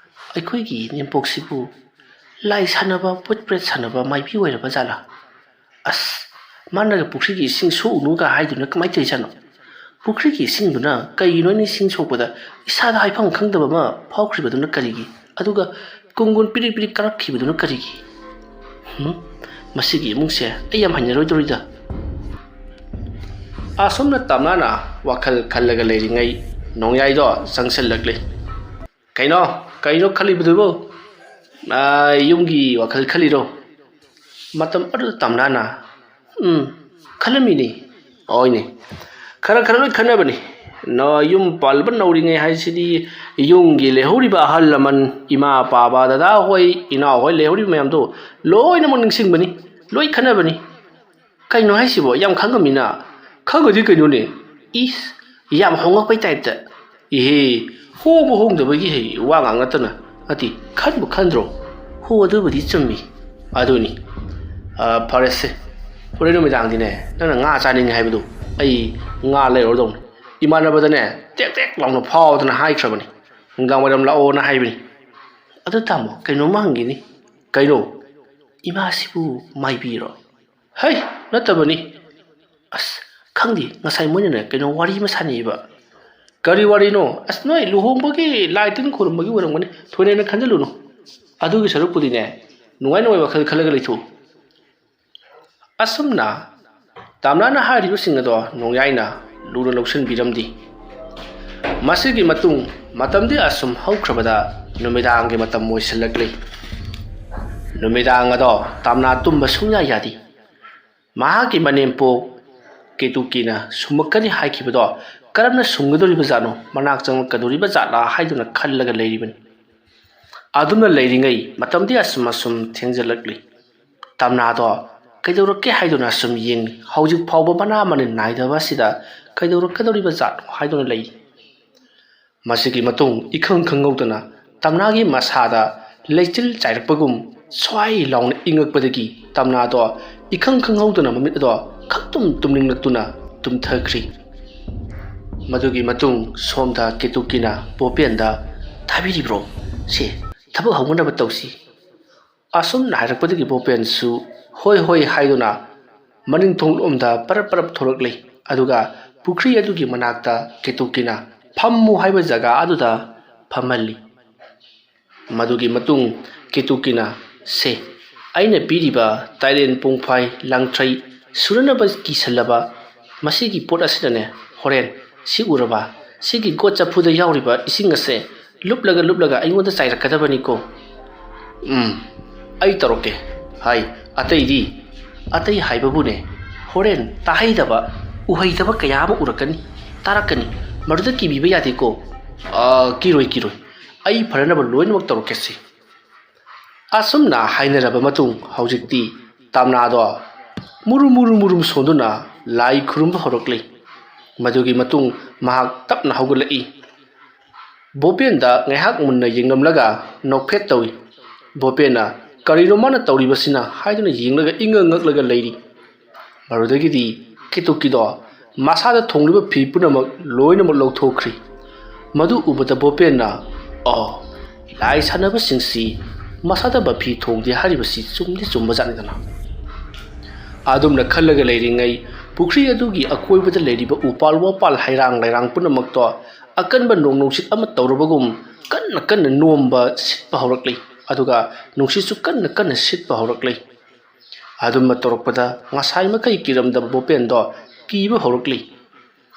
ꯑꯩꯈꯣꯏꯒꯤ ꯏꯅꯦꯝꯄꯣꯛꯁꯤꯕꯨ ꯂꯥꯏ ꯁꯥꯟꯅꯕ, ꯄꯣꯠ ꯄ꯭ꯔꯦꯠ ꯁꯥꯟꯅꯕ ꯃꯥꯏꯕꯤ ꯑꯣꯏꯔꯕ ꯖꯥꯠꯂꯥ? ꯑꯁ, ꯃꯥꯅꯒ ꯄꯨꯈ꯭ꯔꯤꯒꯤ ꯏꯁꯤꯡ ꯁꯣꯛꯎꯅꯨꯒ ꯍꯥꯏꯗꯨꯅ ꯀꯃꯥꯏꯅ ꯇꯧꯔꯤꯖꯥꯠꯅꯣ? ꯄꯨꯈ꯭ꯔꯤꯒꯤ ꯏꯁꯤꯡꯗꯨꯅ ꯀꯩꯒꯤꯅꯣ ꯑꯩꯅ ꯏꯁꯤꯡ ꯁꯣꯛꯄꯗ ꯏꯁꯥꯗ ꯍꯥꯏꯐꯝ ꯈꯪꯗꯕ ꯑꯃ ꯐꯥꯎꯈ꯭ꯔꯤꯕꯗꯨꯅ ꯀꯔꯤꯒꯤ? ꯑꯗꯨꯒ ꯀꯨꯡꯒꯨꯟ ꯄꯤꯔꯤꯛ ꯄꯤꯔꯤꯛ ꯀꯥꯔꯛꯈꯤꯕꯗꯨꯅ ꯀꯔꯤꯒꯤ? ꯍꯨꯝ, ꯃꯁꯤꯒꯤ ꯏꯃꯨꯡꯁꯦ ꯑꯩ ꯌꯥꯝ ꯍꯩꯅꯔꯣꯏꯗꯧꯔꯤꯗ꯫" ꯑꯁꯨꯝꯅ ꯇꯝꯅꯥꯅ ꯋꯥꯈꯜ ꯈꯜꯂꯒ ꯂꯩꯔꯤꯉꯩ ꯅꯣꯡꯌꯥꯏꯗꯣ ꯆꯪꯁꯤꯜꯂꯛꯂꯦ꯫ "ꯀꯩꯅꯣ? ꯀꯩꯅꯣ ꯈꯜꯂꯤꯕꯗꯨꯕꯨ? ꯑꯥ, ꯌꯨꯝꯒꯤ ꯋꯥꯈꯜ ꯈꯜꯂꯤꯔꯣ?" ꯃꯇꯝ ꯑꯗꯨꯗ ꯇꯝꯅꯥꯅ, "ꯎꯝ, ꯈꯜꯂꯝꯃꯤꯅꯤ꯫ ꯍꯣꯏꯅꯦ, ꯈꯔ ꯈꯔ ꯂꯣꯏ ꯈꯟꯅꯕꯅꯤ꯫ ꯅ-, ꯌꯨꯝ ꯄꯥꯜꯂꯕ ꯅꯧꯔꯤꯉꯩ ꯍꯥꯏꯁꯤꯗꯤ ꯌꯨꯝꯒꯤ ꯂꯩꯍꯧꯔꯤꯕ ꯑꯍꯜ ꯂꯃꯟ, ꯏꯃꯥ, ꯄꯥꯕ, ꯗꯗꯥ ꯍꯣꯏ, ꯏꯅꯥꯎ ꯍꯣꯏ ꯂꯩꯍꯧꯔꯤꯕ ꯃꯌꯥꯝꯗꯣ ꯂꯣꯏꯅꯃꯛ ꯅꯤꯡꯁꯤꯡꯕꯅꯤ, ꯂꯣꯏ ꯈꯟꯅꯕꯅꯤ꯫" "ꯀꯩꯅꯣ ꯍꯥꯏꯁꯤꯕꯣ? ꯌꯥꯝ ꯈꯪꯉꯝꯃꯤꯅ?" "ꯈꯪꯉꯗꯤ ꯀꯩꯅꯣꯅꯦ? ꯏꯁ, ꯌꯥꯝ ꯍꯣꯡꯉꯛꯄꯩ ꯇꯥꯏꯞꯇ꯫" "ꯏꯍꯦ, ꯍꯣꯡꯕ ꯍꯣꯡꯗꯕꯒꯤ ꯍꯩ ꯋꯥ ꯉꯥꯡ ꯅꯠꯇꯅ, ꯅꯠꯇꯦ, ꯈꯟꯕꯨ ꯈꯟꯗ꯭ꯔꯣ?" "ꯍꯣ, ꯑꯗꯨꯕꯨꯗꯤ ꯆꯨꯝꯃꯤ꯫" "ꯑꯗꯨꯅꯤ꯫ ꯑ, ꯐꯔꯦꯁꯦ, ꯍꯣꯔꯦꯟ ꯅꯨꯃꯤꯗꯥꯡꯗꯤꯅꯦ, ꯅꯪꯅ ꯉꯥ ꯆꯥꯅꯤꯡꯉꯦ ꯍꯥꯏꯕꯗꯨ ꯑꯩ ꯉꯥ ꯂꯩꯔꯨꯔꯗꯧꯅꯤ꯫ ꯏꯃꯥꯟꯅꯕꯗꯅꯦ ꯇꯦꯛ ꯇꯦꯛ ꯂꯥꯎꯅ ꯐꯥꯎꯗꯅ ꯍꯥꯏꯈ꯭ꯔꯕꯅꯤ꯫ ꯅꯨꯡꯗꯥꯡ ꯋꯥꯏꯔꯝ ꯂꯥꯛꯑꯣꯅ ꯍꯥꯏꯕꯅꯤ꯫ ꯑꯗꯨ ꯇꯥꯃꯣ, ꯀꯩꯅꯣꯝꯃ ꯍꯪꯒꯦꯅꯤ꯫" "ꯀꯩꯅꯣ?" "ꯏꯃꯥꯁꯤꯕꯨ ꯃꯥꯏꯕꯤꯔꯣ?" "ꯍꯩ, ꯅꯠꯇꯕꯅꯤ꯫ ꯑꯁ, ꯈꯪꯗꯦ, ꯉꯁꯥꯏ ꯃꯣꯏꯅꯅꯦ ꯀꯩꯅꯣ ꯋꯥꯔꯤ ꯑꯃ ꯁꯥꯟꯅꯩꯌꯦꯕ꯫ "ꯀꯔꯤ ꯋꯥꯔꯤꯅꯣ?" "ꯑꯁ, ꯅꯣꯏ ꯂꯨꯍꯣꯡꯕꯒꯤ ꯂꯥꯏ ꯇꯤꯟ ꯈꯨꯔꯨꯝꯕꯒꯤ ꯑꯣꯏꯔꯝꯒꯅꯤ, ꯊꯣꯏꯅ ꯍꯦꯟꯅ ꯈꯟꯖꯤꯜꯂꯨꯅꯨ꯫ ꯑꯗꯨꯒꯤ ꯁꯔꯨꯛꯄꯨꯗꯤꯅꯦ, ꯅꯨꯡꯉꯥꯏ ꯅꯨꯡꯉꯥꯏ ꯋꯥꯈꯜ ꯈꯜꯂꯒ ꯂꯩꯊꯣꯛꯎ"꯫ ꯑꯁꯨꯝꯅ ꯇꯥꯝꯅꯥꯅ ꯍꯥꯏꯔꯤꯕꯁꯤꯡ ꯑꯗꯣ ꯅꯣꯡꯌꯥꯏꯅ ꯂꯨꯅ ꯂꯧꯁꯤꯟꯕꯤꯔꯝꯗꯦ꯫ ꯃꯁꯤꯒꯤ ꯃꯇꯨꯡ ꯃꯇꯝꯗꯤ ꯑꯁꯨꯝ ꯍꯧꯈ꯭ꯔꯕꯗ ꯅꯨꯃꯤꯗꯥꯡꯒꯤ ꯃꯇꯝ ꯑꯣꯏꯁꯤꯜꯂꯛꯂꯤ꯫ ꯅꯨꯃꯤꯗꯥꯡ ꯑꯗꯣ ꯇꯥꯝꯅꯥ ꯇꯨꯝꯕ ꯁꯨꯡꯌꯥ ꯌꯥꯗꯦ꯫ ꯃꯍꯥꯛꯀꯤ ꯃꯅꯦꯝꯄꯣꯛ ꯀꯦꯇꯨꯀꯤꯅ ꯁꯨꯝꯃꯛꯀꯅꯤ ꯍꯥꯏꯈꯤꯕꯗꯣ ꯀꯔꯝꯅ ꯁꯨꯝꯒꯗꯧꯔꯤꯕ ꯖꯥꯠꯅꯣ, ꯃꯅꯥꯛ ꯆꯪꯂꯛꯀꯗꯧꯔꯤꯕ ꯖꯥꯠꯂꯥ ꯍꯥꯏꯗꯨꯅ ꯈꯜꯂꯒ ꯂꯩꯔꯤꯕꯅꯤ꯫ ꯑꯗꯨꯝꯅ ꯂꯩꯔꯤꯉꯩ ꯃꯇꯝꯗꯤ ꯑꯁꯨꯝ ꯑꯁꯨꯝ ꯊꯦꯡꯖꯤꯜꯂꯛꯂꯤ꯫ ꯇꯥꯝꯅꯥꯗꯣ ꯀꯩꯗꯧꯔꯛꯀꯦ ꯍꯥꯏꯗꯨꯅ ꯑꯁꯨꯝ ꯌꯦꯡꯂꯤ꯫ ꯍꯧꯖꯤꯛ ꯐꯥꯎꯕ ꯃꯅꯥ ꯃꯅꯤꯟ ꯅꯥꯏꯗꯕ ꯑꯁꯤꯗ ꯀꯩꯗꯧꯔꯛꯀꯗꯧꯔꯤꯕ ꯖꯥꯠꯅꯣ ꯍꯥꯏꯗꯨꯅ ꯂꯩꯔꯤ꯫ ꯃꯁꯤꯒꯤ ꯃꯇꯨꯡ ꯏꯈꯪ ꯈꯪꯍꯧꯗꯅ ꯇꯥꯝꯅꯥꯒꯤ ꯃꯁꯥꯗ ꯂꯩꯆꯤꯜ ꯆꯥꯏꯔꯛꯄꯒꯨꯝ ꯁ꯭ꯋꯥꯏ ꯂꯥꯎꯅ ꯏꯪꯉꯛꯄꯗꯒꯤ ꯇꯥꯝꯅꯥꯗꯣ ꯏꯈꯪ ꯈꯪꯍꯧꯗꯅ ꯃꯃꯤꯠ ꯑꯗꯣ ꯈꯪꯇꯨꯝ ꯇꯨꯝꯅꯤꯡꯂꯛꯇꯨꯅ ꯇꯨꯝꯊꯈ꯭ꯔꯤ꯫ ꯃꯗꯨꯒꯤ ꯃꯇꯨꯡ ꯁꯣꯝꯗ ꯀꯦꯇꯨꯀꯤꯅ ꯕꯣꯄꯦꯟꯗ, "ꯇꯥꯕꯤꯔꯤꯕ꯭ꯔꯣ? ꯁꯦ, ꯊꯕꯛ ꯍꯧꯅꯅꯕ ꯇꯧꯁꯤ"꯫ ꯑꯁꯨꯝꯅ ꯍꯥꯏꯔꯛꯄꯗꯒꯤ ꯕꯣꯄꯦꯟꯁꯨ "ꯍꯣꯏ, ꯍꯣꯏ" ꯍꯥꯏꯗꯨꯅ ꯃꯅꯤꯡ ꯊꯣꯡꯂꯣꯝꯗ ꯄꯔꯞ ꯄꯔꯞ ꯊꯣꯔꯛꯂꯦ꯫ ꯑꯗꯨꯒ ꯄꯨꯈ꯭ꯔꯤ ꯑꯗꯨꯒꯤ ꯃꯅꯥꯛꯇ ꯀꯦꯇꯨꯀꯤꯅ "ꯐꯝꯃꯨ" ꯍꯥꯏꯕ ꯖꯒꯥ ꯑꯗꯨꯗ ꯐꯝꯍꯜꯂꯤ꯫ ꯃꯗꯨꯒꯤ ꯃꯇꯨꯡ ꯀꯦꯇꯨꯀꯤꯅ, "ꯁꯦ, ꯑꯩꯅ ꯄꯤꯔꯤꯕ ꯇꯥꯏꯔꯦꯟ, ꯄꯣꯡꯐꯥꯏ, ꯂꯥꯡꯊ꯭ꯔꯩ ꯁꯨꯅꯅꯕ ꯀꯤꯁꯜꯂꯕ ꯃꯁꯤꯒꯤ ꯄꯣꯠ ꯑꯁꯤꯅꯅꯦ, ꯍꯣꯔꯦꯟ ꯁꯤ ꯎꯔꯕ, ꯁꯤꯒꯤ ꯒꯣꯠ ꯆꯐꯨꯗ ꯌꯥꯎꯔꯤꯕ ꯏꯁꯤꯡ ꯑꯁꯦ ꯂꯨꯞꯂꯒ ꯂꯨꯞꯂꯒ ꯑꯩꯉꯣꯟꯗ ꯆꯥꯏꯔꯛꯀꯗꯕꯅꯤꯀꯣ"꯫ "ꯎꯝ, ꯑꯩ ꯇꯧꯔꯛꯀꯦ" ꯍꯥꯏ꯫ "ꯑꯇꯩꯗꯤ?" "ꯑꯇꯩ ꯍꯥꯏꯕꯕꯨꯅꯦ, ꯍꯣꯔꯦꯟ ꯇꯥꯍꯩꯗꯕ, ꯎꯍꯩꯗꯕ ꯀꯌꯥ ꯑꯃ ꯎꯔꯛꯀꯅꯤ, ꯇꯥꯔꯛꯀꯅꯤ꯫ ꯃꯗꯨꯗ ꯀꯤꯕꯤꯕ ꯌꯥꯗꯦꯀꯣ"꯫ "ꯑꯥ, ꯀꯤꯔꯣꯏ, ꯀꯤꯔꯣꯏ꯫ ꯑꯩ ꯐꯅꯅꯕ ꯂꯣꯏꯅꯃꯛ ꯇꯧꯔꯛꯀꯦꯁꯦ"꯫ ꯑꯁꯨꯝꯅ ꯍꯥꯏꯅꯔꯕ ꯃꯇꯨꯡ ꯍꯧꯖꯤꯛꯇꯤ ꯇꯥꯝꯅꯥꯗꯣ ꯃꯨꯔꯨꯝ ꯃꯨꯔꯨꯝ ꯃꯨꯔꯨꯝ ꯁꯣꯟꯗꯨꯅ ꯂꯥꯏ ꯈꯨꯔꯨꯝꯕ ꯍꯧꯔꯛꯂꯤ꯫ ꯃꯗꯨꯒꯤ ꯃꯇꯨꯡ ꯃꯍꯥꯛ ꯇꯞꯅ ꯍꯧꯒꯠꯂꯛꯏ꯫ ꯕꯣꯄꯦꯟꯗ ꯉꯥꯏꯍꯥꯛ ꯃꯨꯟꯅ ꯌꯦꯡꯂꯝꯂꯒ ꯅꯣꯛꯐꯦꯠ ꯇꯧꯏ꯫ ꯕꯣꯄꯦꯟꯅ "ꯀꯔꯤꯅꯣ ꯃꯥꯅ ꯇꯧꯔꯤꯕꯁꯤꯅ?" ꯍꯥꯏꯗꯨꯅ ꯌꯦꯡꯂꯒ ꯏꯉꯛ ꯉꯛꯂꯒ ꯂꯩꯔꯤ꯫ ꯃꯗꯨꯗꯒꯤꯗꯤ ꯀꯦꯇꯨꯀꯤꯗꯣ ꯃꯁꯥꯗ ꯊꯣꯡꯂꯤꯕ ꯐꯤ ꯄꯨꯝꯅꯃꯛ ꯂꯣꯏꯅꯃꯛ ꯂꯧꯊꯣꯛꯈ꯭ꯔꯤ꯫ ꯃꯗꯨ ꯎꯕꯗ ꯕꯣꯄꯦꯟꯅ, "ꯑꯣ, ꯂꯥꯏ ꯁꯥꯟꯅꯕꯁꯤꯡꯁꯤ ꯃꯁꯥꯗ ꯃꯐꯤ ꯊꯣꯡꯗꯦ ꯍꯥꯏꯔꯤꯕꯁꯤ ꯆꯨꯝꯗꯤ ꯆꯨꯝꯕꯖꯥꯠꯅꯤꯗꯅ"꯫ ꯑꯗꯨꯝꯅ ꯈꯜꯂꯒ ꯂꯩꯔꯤꯉꯩ ꯄꯨꯈ꯭ꯔꯤ ꯑꯗꯨꯒꯤ ꯑꯀꯣꯏꯕꯗ ꯂꯩꯔꯤꯕ ꯎꯄꯥꯜ ꯋꯥꯄꯥꯜ, ꯍꯩꯔꯥꯡ ꯂꯩꯔꯥꯡ ꯄꯨꯝꯅꯃꯛꯇꯣ ꯑꯀꯟꯕ ꯅꯣꯡ ꯅꯨꯡꯁꯤꯠ ꯑꯃ ꯇꯧꯔꯕꯒꯨꯝ ꯀꯟꯅ ꯀꯟꯅ ꯅꯣꯝꯕ ꯁꯤꯠꯄ ꯍꯧꯔꯛꯂꯤ꯫ ꯑꯗꯨꯒ ꯅꯨꯡꯁꯤꯠꯁꯨ ꯀꯟꯅ ꯀꯟꯅ ꯁꯤꯠꯄ ꯍꯧꯔꯛꯂꯤ꯫ ꯑꯗꯨꯝꯅ ꯇꯧꯔꯛꯄꯗ ꯉꯁꯥꯏ ꯃꯈꯩ ꯀꯤꯔꯝꯗꯕ ꯕꯣꯄꯦꯟꯗꯣ ꯀꯤꯕ ꯍꯧꯔꯛꯂꯤ꯫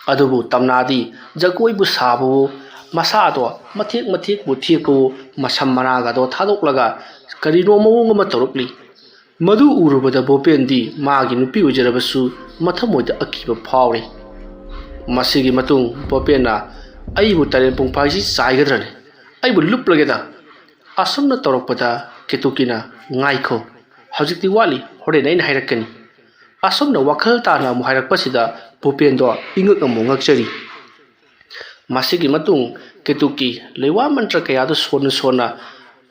ꯑꯗꯨꯕꯨ ꯇꯝꯅꯥꯗꯤ ꯖꯒꯣꯏꯕꯨ ꯁꯥꯕꯋꯣ, ꯃꯁꯥꯗꯣ ꯃꯊꯦꯛ ꯃꯊꯦꯛꯄꯨ ꯊꯦꯛꯄꯋꯣ, ꯃꯁꯝ ꯃꯅꯥꯒꯗꯣ ꯊꯥꯗꯣꯛꯂꯒ ꯀꯔꯤꯅꯣ ꯃꯑꯣꯡ ꯑꯃ ꯇꯧꯔꯛꯂꯤ꯫ ꯃꯗꯨ ꯎꯔꯨꯕꯗ ꯕꯣꯄꯦꯟꯗꯤ ꯃꯥꯒꯤ ꯅꯨꯄꯤ ꯑꯣꯏꯖꯔꯕꯁꯨ ꯃꯊꯃꯣꯏꯗ ꯑꯀꯤꯕ ꯐꯥꯎꯔꯤ꯫ ꯃꯁꯤꯒꯤ ꯃꯇꯨꯡ ꯕꯣꯄꯦꯟꯅ "ꯑꯩꯕꯨ ꯇꯔꯦꯠ ꯄꯨꯡꯐꯥꯏꯁꯤ ꯆꯥꯏꯒꯗ꯭ꯔꯅꯦ? ꯑꯩꯕꯨ ꯂꯨꯞꯂꯒꯦꯗ!" ꯑꯁꯨꯝꯅ ꯇꯧꯔꯛꯄꯗ ꯀꯦꯇꯨꯀꯤꯅ, "ꯉꯥꯏꯈꯣ, ꯍꯧꯖꯤꯛꯇꯤ ꯋꯥꯠꯂꯤ, ꯍꯣꯔꯦꯟ ꯑꯩꯅ ꯍꯥꯏꯔꯛꯀꯅꯤ"꯫ ꯑꯁꯨꯝꯅ ꯋꯥꯈꯜ ꯇꯥꯅ ꯑꯃꯨꯛ ꯍꯥꯏꯔꯛꯄꯁꯤꯗ ꯕꯣꯄꯦꯟꯗꯣ ꯏꯉꯛ ꯑꯃꯨꯛ ꯉꯛꯆꯔꯤ꯫ ꯃꯁꯤꯒꯤ ꯃꯇꯨꯡ ꯀꯦꯇꯨꯀꯤ ꯂꯩꯋꯥ ꯃꯟꯇ꯭ꯔ ꯀꯌꯥꯗꯨ ꯁꯣꯟꯅ ꯁꯣꯟꯅ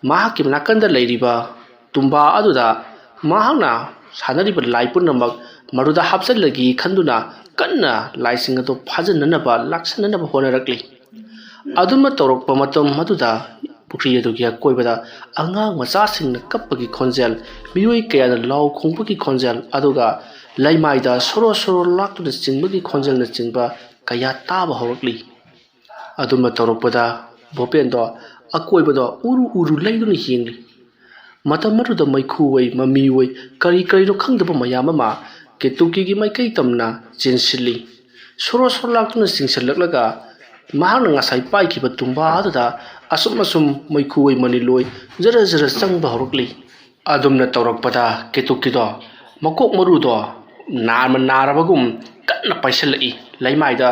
ꯃꯍꯥꯛꯀꯤ ꯅꯥꯀꯟꯗ ꯂꯩꯔꯤꯕ ꯇꯨꯝꯕꯥ ꯑꯗꯨꯗ ꯃꯍꯥꯛꯅ ꯁꯥꯟꯅꯔꯤꯕ ꯂꯥꯏ ꯄꯨꯝꯅꯃꯛ ꯃꯗꯨꯗ ꯍꯥꯞꯆꯤꯜꯂꯒꯦ ꯈꯟꯗꯨꯅ ꯀꯟꯅ ꯂꯥꯏꯁꯤꯡ ꯑꯗꯨ ꯐꯥꯖꯤꯟꯅꯅꯕ, ꯂꯥꯛꯁꯤꯟꯅꯅꯕ ꯍꯣꯠꯅꯔꯛꯂꯤ꯫ ꯑꯗꯨꯝꯅ ꯇꯧꯔꯛꯄ ꯃꯇꯝ ꯑꯗꯨꯗ ꯄꯨꯈ꯭ꯔꯤ ꯑꯗꯨꯒꯤ ꯑꯀꯣꯏꯕꯗ ꯑꯉꯥꯡ ꯃꯆꯥꯁꯤꯡꯅ ꯀꯞꯄꯒꯤ ꯈꯣꯟꯖꯦꯜ, ꯃꯤꯑꯣꯏ ꯀꯌꯥꯅ ꯂꯥꯎ ꯈꯣꯡꯕꯒꯤ ꯈꯣꯟꯖꯦꯜ, ꯑꯗꯨꯒ ꯂꯩꯃꯥꯏꯗ ꯁꯣꯔꯣ ꯁꯣꯔꯣ ꯂꯥꯛꯇꯨꯅ ꯆꯤꯡꯕꯒꯤ ꯈꯣꯟꯖꯦꯜꯅꯆꯤꯡꯕ ꯀꯌꯥ ꯇꯥꯕ ꯍꯧꯔꯛꯂꯤ꯫ ꯑꯗꯨꯝꯅ ꯇꯧꯔꯛꯄꯗ ꯕꯣꯄꯦꯟꯗꯣ ꯑꯀꯣꯏꯕꯗꯣ ꯎꯔꯨ ꯎꯔꯨ ꯂꯩꯗꯨꯅ ꯌꯦꯡꯂꯤ꯫ ꯃꯇꯝ ꯑꯗꯨꯗ ꯃꯩꯈꯨ ꯑꯣꯏ, ꯃꯃꯤ ꯑꯣꯏ, ꯀꯔꯤ ꯀꯔꯤꯅꯣ ꯈꯪꯗꯕ ꯃꯌꯥꯝ ꯑꯃ ꯀꯦꯇꯨꯀꯤꯒꯤ ꯃꯥꯏꯀꯩ ꯇꯝꯅ ꯆꯦꯟꯁꯤꯜꯂꯤ꯫ ꯁꯣꯔꯣ ꯁꯣꯔꯣ ꯂꯥꯛꯇꯨꯅ ꯆꯤꯡꯁꯤꯜꯂꯛꯂꯒ ꯃꯍꯥꯛꯅ ꯉꯁꯥꯏ ꯄꯥꯏꯈꯤꯕ ꯇꯨꯝꯕꯥ ꯑꯗꯨꯗ ꯑꯁꯨꯝ ꯑꯁꯨꯝ ꯃꯩꯈꯨ ꯑꯣꯏ, ꯃꯅꯤꯜ ꯑꯣꯏ, ꯖꯔ ꯖꯔ ꯆꯪꯕ ꯍꯧꯔꯛꯂꯤ꯫ ꯑꯗꯨꯝꯅ ꯇꯧꯔꯛꯄꯗ ꯀꯦꯇꯨꯀꯤꯗꯣ ꯃꯀꯣꯛ ꯃꯔꯨꯗꯣ ꯅꯥꯃ ꯅꯥꯔꯕꯒꯨꯝ ꯀꯟꯅ ꯄꯥꯏꯁꯤꯜꯂꯛꯏ꯫ ꯂꯩꯃꯥꯏꯗ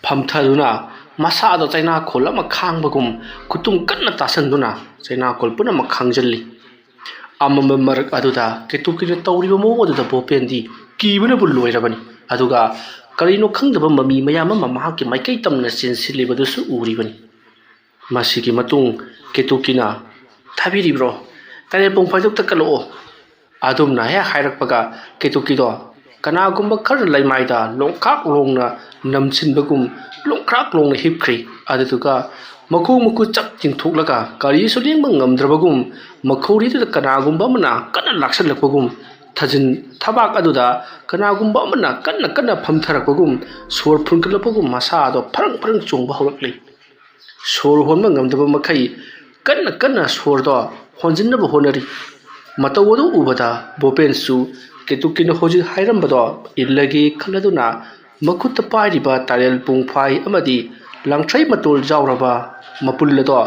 ꯐꯝꯊꯗꯨꯅ ꯃꯁꯥꯗꯣ ꯆꯩꯅꯥꯈꯣꯜ ꯑꯃ ꯈꯥꯡꯕꯒꯨꯝ ꯈꯨꯇꯨꯝ ꯀꯟꯅ ꯇꯥꯁꯟꯗꯨꯅ ꯆꯩꯅꯥꯈꯣꯜ ꯄꯨꯝꯅꯃꯛ ꯈꯥꯡꯖꯤꯜꯂꯤ꯫ ꯑꯃꯝꯕ ꯃꯔꯛ ꯑꯗꯨꯗ ꯀꯦꯇꯨꯀꯤꯅ ꯇꯧꯔꯤꯕ ꯃꯑꯣꯡ ꯑꯗꯨꯗ ꯕꯣꯄꯦꯟꯗꯤ ꯀꯤꯕꯅꯕꯨ ꯂꯣꯏꯔꯕꯅꯤ꯫ ꯑꯗꯨꯒ ꯀꯔꯤꯅꯣ ꯈꯪꯗꯕ ꯃꯃꯤ ꯃꯌꯥꯝ ꯑꯃ ꯃꯍꯥꯛꯀꯤ ꯃꯥꯏꯀꯩ ꯇꯝꯅ ꯆꯦꯟꯁꯤꯜꯂꯤꯕꯗꯨꯁꯨ ꯎꯔꯤꯕꯅꯤ꯫ ꯃꯁꯤꯒꯤ ꯃꯇꯨꯡ ꯀꯦꯇꯨꯀꯤꯅ, "ꯊꯥꯕꯤꯔꯤꯕ꯭ꯔꯣ? ꯇꯔꯦꯠ ꯄꯨꯡ ꯐꯥꯏꯗꯣꯛꯇ ꯀꯜꯂꯛꯑꯣ"꯫ ꯑꯗꯨꯝꯅ ꯍꯦꯛ ꯍꯥꯏꯔꯛꯄꯒ ꯀꯦꯇꯨꯀꯤꯗꯣ ꯀꯅꯥꯒꯨꯝꯕ ꯈꯔꯅ ꯂꯩꯃꯥꯏꯗ ꯂꯣꯡꯈ꯭ꯔꯥꯛ ꯂꯣꯡꯅ ꯅꯝꯁꯤꯟꯕꯒꯨꯝ ꯂꯣꯡꯈ꯭ꯔꯥꯛ ꯂꯣꯡꯅ ꯍꯤꯞꯈ꯭ꯔꯤ꯫ ꯑꯗꯨꯗꯨꯒ ꯃꯈꯣꯡ ꯃꯈꯨꯠ ꯆꯞ ꯇꯤꯡꯊꯣꯛꯂꯒ ꯀꯔꯤꯁꯨ ꯂꯦꯡꯕ ꯉꯝꯗ꯭ꯔꯕꯒꯨꯝ ꯃꯈꯧꯔꯤꯗꯨꯗ ꯀꯅꯥꯒꯨꯝꯕ ꯑꯃꯅ ꯀꯟꯅ ꯂꯥꯛꯁꯜꯂꯛꯄꯒꯨꯝ ꯊꯥꯖꯤꯟ ꯊꯕꯥꯛ ꯑꯗꯨꯗ ꯀꯅꯥꯒꯨꯝꯕ ꯑꯃꯅ ꯀꯟꯅ ꯀꯟꯅ ꯐꯝꯊꯔꯛꯄꯒꯨꯝ, ꯁꯣꯔ ꯐꯨꯟꯒꯠꯂꯛꯄꯒꯨꯝ ꯃꯁꯥꯗꯣ ꯐꯔꯪ ꯐꯔꯪ ꯆꯣꯡꯕ ꯍꯧꯔꯛꯂꯤ꯫ ꯁꯣꯔ ꯍꯣꯟꯕ ꯉꯝꯗꯕ ꯃꯈꯩ ꯀꯟꯅ ꯀꯟꯅ ꯁꯣꯔꯗꯣ ꯍꯣꯟꯖꯤꯟꯅꯕ ꯍꯣꯠꯅꯔꯤ꯫ ꯃꯇꯧ ꯑꯗꯨ ꯎꯕꯗ ꯕꯣꯄꯦꯟꯁꯨ ꯀꯦꯇꯨꯀꯤꯅ ꯍꯧꯖꯤꯛ ꯍꯥꯏꯔꯝꯕꯗꯣ ꯏꯜꯂꯒꯦ ꯈꯜꯂꯗꯨꯅ ꯃꯈꯨꯠꯇ ꯄꯥꯏꯔꯤꯕ ꯇꯥꯔꯦꯜ ꯄꯨꯡꯐꯥꯏ ꯑꯃꯗꯤ ꯂꯥꯡꯊ꯭ꯔꯩ ꯃꯇꯣꯜ ꯌꯥꯎꯔꯕ ꯃꯄꯨꯜ ꯑꯗꯣ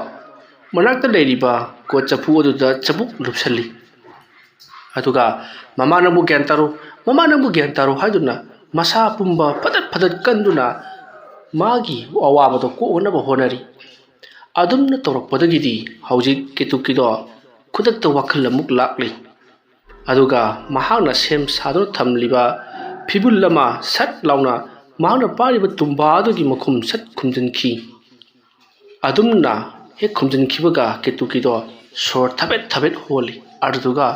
ꯃꯅꯥꯛꯇ ꯂꯩꯔꯤꯕ ꯀꯣꯠ ꯆꯐꯨ ꯑꯗꯨꯗ ꯆꯕꯨꯛ ꯂꯨꯞꯁꯜꯂꯤ꯫ ꯑꯗꯨꯒ "ꯃꯃꯥ ꯅꯪꯕꯨ ꯒ꯭ꯌꯥꯟ ꯇꯥꯔꯣ, ꯃꯃꯥ ꯅꯪꯕꯨ ꯒ꯭ꯌꯥꯟ ꯇꯥꯔꯣ" ꯍꯥꯏꯗꯨꯅ ꯃꯁꯥ ꯄꯨꯝꯕ ꯐꯗꯠ ꯐꯗꯠ ꯀꯟꯗꯨꯅ ꯃꯥꯒꯤ ꯑꯋꯥꯕꯗꯣ ꯀꯣꯛꯅꯕ ꯍꯣꯠꯅꯔꯤ꯫ ꯑꯗꯨꯝꯅ ꯇꯧꯔꯛꯄꯗꯒꯤꯗꯤ ꯍꯧꯖꯤꯛ ꯀꯦꯇꯨꯀꯤꯗꯣ ꯈꯨꯗꯛꯇ ꯋꯥꯈꯜ ꯑꯃꯨꯛ ꯂꯥꯛꯂꯤ꯫ ꯑꯗꯨꯒ ꯃꯍꯥꯛꯅ ꯁꯦꯝ ꯁꯥꯗꯨꯅ ꯊꯝꯂꯤꯕ ꯐꯤꯕꯨꯜ ꯑꯃ ꯁꯠ ꯂꯥꯎꯅ ꯃꯍꯥꯛꯅ ꯄꯥꯏꯔꯤꯕ ꯇꯨꯝꯕꯥ ꯑꯗꯨꯒꯤ ꯃꯈꯨꯝ ꯁꯠ ꯈꯨꯝꯖꯤꯟꯈꯤ꯫ ꯑꯗꯨꯝꯅ ꯍꯦꯛ ꯈꯨꯝꯖꯤꯟꯈꯤꯕꯒ ꯀꯦꯇꯨꯀꯤꯗꯣ ꯁꯣꯔ ꯊꯕꯦꯠ ꯊꯕꯦꯠ ꯍꯣꯜꯂꯤ꯫ ꯑꯗꯨꯗꯨꯒ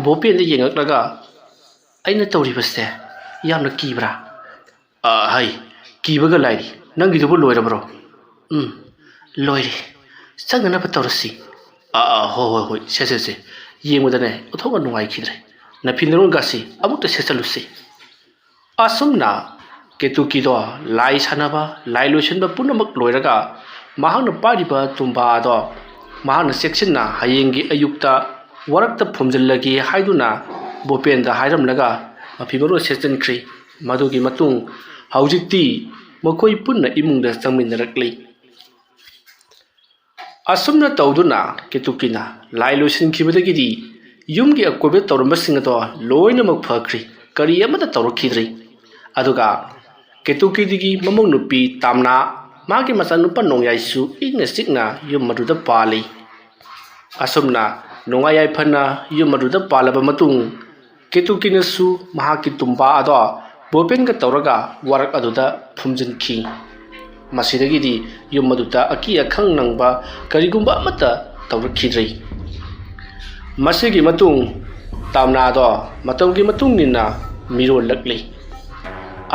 ꯕꯣꯄꯦꯟꯗ ꯌꯦꯡꯉꯛꯂꯒ, "ꯑꯩꯅ ꯇꯧꯔꯤꯕꯁꯦ ꯌꯥꯝꯅ ꯀꯤꯕ꯭ꯔꯥ?" "ꯑ, ꯍꯩ, ꯀꯤꯕꯒ ꯂꯥꯏꯔꯤ꯫ ꯅꯪꯒꯤꯗꯨꯕꯨ ꯂꯣꯏꯔꯕ꯭ꯔꯣ?" "ꯎꯝ, ꯂꯣꯏꯔꯦ꯫ ꯆꯪꯅꯅꯕ ꯇꯧꯔꯁꯤ꯫" "ꯑ, ꯑ, ꯍꯣꯏ, ꯍꯣꯏ, ꯍꯣꯏ, ꯁꯦ, ꯁꯦ, ꯁꯦ꯫ ꯌꯦꯡꯕꯗꯅꯦ, ꯑꯣꯟꯊꯣꯛꯅ ꯅꯨꯡꯉꯥꯏꯈꯤꯗ꯭ꯔꯦ꯫ ꯅꯐꯤ ꯅꯔꯣꯟꯒꯁꯤ ꯑꯃꯨꯛꯇ ꯁꯦꯠꯆꯜꯂꯨꯁꯤ꯫" ꯑꯁꯨꯝꯅ ꯀꯦꯇꯨꯀꯤꯗꯣ ꯂꯥꯏ ꯁꯥꯟꯅꯕ, ꯂꯥꯏ ꯂꯣꯏꯁꯤꯟꯕ ꯄꯨꯝꯅꯃꯛ ꯂꯣꯏꯔꯒ ꯃꯍꯥꯛꯅ ꯄꯥꯏꯔꯤꯕ ꯇꯨꯝꯕꯥ ꯑꯗꯣ ꯃꯍꯥꯛꯅ ꯆꯦꯛꯁꯤꯟꯅ ꯍꯌꯦꯡꯒꯤ ꯑꯌꯨꯛꯇ ꯋꯥꯔꯛꯇ ꯐꯨꯝꯖꯤꯜꯂꯒꯦ ꯍꯥꯏꯗꯨꯅ ꯕꯣꯄꯦꯟꯗ ꯍꯥꯏꯔꯝꯂꯒ ꯃꯐꯤ ꯃꯔꯣꯟ ꯁꯦꯠꯆꯤꯟꯈ꯭ꯔꯤ꯫ ꯃꯗꯨꯒꯤ ꯃꯇꯨꯡ ꯍꯧꯖꯤꯛꯇꯤ ꯃꯈꯣꯏ ꯄꯨꯟꯅ ꯏꯃꯨꯡꯗ ꯆꯪꯃꯤꯟꯅꯔꯛꯂꯤ꯫ ꯑꯁꯨꯝꯅ ꯇꯧꯗꯨꯅ ꯀꯦꯇꯨꯀꯤꯅ ꯂꯥꯏ ꯂꯣꯏꯁꯤꯟꯈꯤꯕꯗꯒꯤꯗꯤ ꯌꯨꯝꯒꯤ ꯑꯀꯣꯏꯕꯗ ꯇꯧꯔꯝꯕꯁꯤꯡ ꯑꯗꯣ ꯂꯣꯏꯅꯃꯛ ꯐꯈ꯭ꯔꯤ, ꯀꯔꯤ ꯑꯃꯠꯇ ꯇꯧꯔꯛꯈꯤꯗ꯭ꯔꯤ꯫ ꯑꯗꯨꯒ ꯀꯦꯇꯨꯀꯤꯗꯒꯤ ꯃꯃꯧ ꯅꯨꯄꯤ ꯇꯥꯝꯅꯥ, ꯃꯥꯒꯤ ꯃꯆꯥꯅꯨꯄꯥ ꯅꯣꯡꯌꯥꯏꯁꯨ ꯏꯪꯅ ꯆꯤꯛꯅ ꯌꯨꯝ ꯑꯗꯨꯗ ꯄꯥꯜꯂꯤ꯫ ꯑꯁꯨꯝꯅ ꯅꯨꯡꯉꯥꯏ ꯌꯥꯏꯐꯅ ꯌꯨꯝ ꯑꯗꯨꯗ ꯄꯥꯜꯂꯕ ꯃꯇꯨꯡ, ꯀꯦꯇꯨꯀꯤꯅꯁꯨ ꯃꯍꯥꯛꯀꯤ ꯇꯨꯝꯕꯥ ꯑꯗꯣ ꯕꯣꯄꯦꯟꯒ ꯇꯧꯔꯒ ꯋꯥꯔꯛ ꯑꯗꯨꯗ ꯐꯨꯝꯖꯤꯟꯈꯤ꯫ ꯃꯁꯤꯗꯒꯤꯗꯤ ꯌꯨꯝ ꯑꯗꯨꯗ ꯑꯀꯤ ꯑꯈꯪ ꯅꯪꯕ ꯀꯔꯤꯒꯨꯝꯕ ꯑꯃꯠꯇ ꯇꯧꯔꯛꯈꯤꯗ꯭ꯔꯤ꯫ ꯃꯁꯤꯒꯤ ꯃꯇꯨꯡ ꯇꯥꯝꯅꯥꯗꯣ ꯃꯇꯝꯒꯤ ꯃꯇꯨꯡ ꯏꯟꯅ ꯃꯤꯔꯣꯜꯂꯛꯂꯤ꯫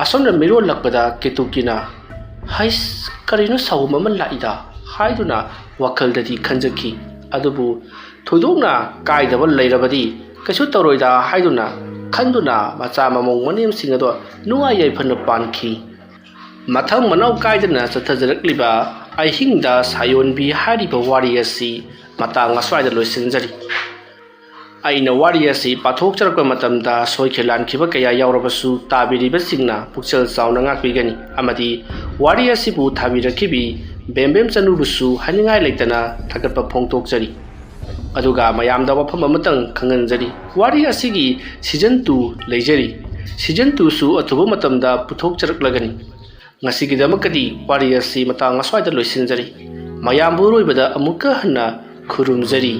ꯑꯁꯨꯝꯅ ꯃꯤꯔꯣꯜꯂꯛꯄꯗ ꯀꯦꯇꯨꯀꯤꯅ, "ꯍꯩꯁ, ꯀꯔꯤꯅꯣ ꯁꯥꯎꯒꯨꯝ ꯑꯃ ꯂꯥꯛꯏꯗ?" ꯍꯥꯏꯗꯨꯅ ꯋꯥꯈꯜꯗꯗꯤ ꯈꯟꯖꯈꯤ꯫ ꯑꯗꯨꯕꯨ ꯊꯣꯏꯗꯣꯛꯅ ꯀꯥꯏꯗꯕ ꯂꯩꯔꯕꯗꯤ ꯀꯩꯁꯨ ꯇꯧꯔꯣꯏꯗ ꯍꯥꯏꯗꯨꯅ ꯈꯟꯗꯨꯅ ꯃꯆꯥ ꯃꯃꯧ ꯃꯅꯦꯝꯁꯤꯡ ꯑꯗꯣ ꯅꯨꯡꯉꯥꯏ ꯌꯥꯏꯐꯅ ꯄꯥꯟꯈꯤ꯫ ꯃꯊꯪ ꯃꯅꯥꯎ ꯀꯥꯏꯗꯅ ꯆꯠꯊꯖꯔꯛꯂꯤꯕ ꯑꯍꯤꯡꯗ ꯁꯥꯌꯣꯟꯕꯤ ꯍꯥꯏꯔꯤꯕ ꯋꯥꯔꯤ ꯑꯁꯤ ꯃꯇꯥꯡ ꯑꯁ꯭ꯋꯥꯏꯗ ꯂꯣꯏꯁꯤꯟꯖꯔꯤ꯫ ꯑꯩꯅ ꯋꯥꯔꯤ ꯑꯁꯤ ꯄꯥꯊꯣꯛꯆꯔꯛꯄ ꯃꯇꯝꯗ ꯁꯣꯏꯈꯤꯕ ꯂꯥꯟꯈꯤꯕ ꯀꯌꯥ ꯌꯥꯎꯔꯕꯁꯨ ꯇꯥꯕꯤꯔꯤꯕꯁꯤꯡꯅ ꯄꯨꯛꯆꯦꯜ ꯆꯥꯎꯅ ꯉꯥꯛꯄꯤꯒꯅꯤ ꯑꯃꯗꯤ ꯋꯥꯔꯤ ꯑꯁꯤꯕꯨ ꯊꯥꯕꯤꯔꯛꯈꯤꯕꯤ ꯕꯦꯝꯕꯦꯝ ꯆꯅꯨꯕꯨꯁꯨ ꯍꯥꯏꯅꯤꯡꯉꯥꯏ ꯂꯩꯇꯅ ꯊꯥꯒꯠꯄ ꯐꯣꯡꯗꯣꯛꯆꯔꯤ꯫ ꯑꯗꯨꯒ ꯃꯌꯥꯝꯗ ꯋꯥꯐꯝ ꯑꯃꯇꯪ ꯈꯪꯍꯟꯖꯔꯤ, ꯋꯥꯔꯤ ꯑꯁꯤꯒꯤ season two ꯂꯩꯖꯔꯤ꯫ Season twoꯁꯨ ꯑꯊꯨꯕ ꯃꯇꯝꯗ ꯄꯨꯊꯣꯛꯆꯔꯛꯂꯒꯅꯤ꯫ ꯉꯁꯤꯒꯤꯗꯃꯛꯇꯗꯤ ꯋꯥꯔꯤ ꯑꯁꯤ ꯃꯇꯥꯡ ꯑꯁ꯭ꯋꯥꯏꯗ ꯂꯣꯏꯁꯤꯟꯖꯔꯤ꯫ ꯃꯌꯥꯝꯕꯨ ꯑꯔꯣꯏꯕꯗ ꯑꯃꯨꯛꯀ ꯍꯟꯅ ꯈꯨꯔꯨꯝꯖꯔꯤ꯫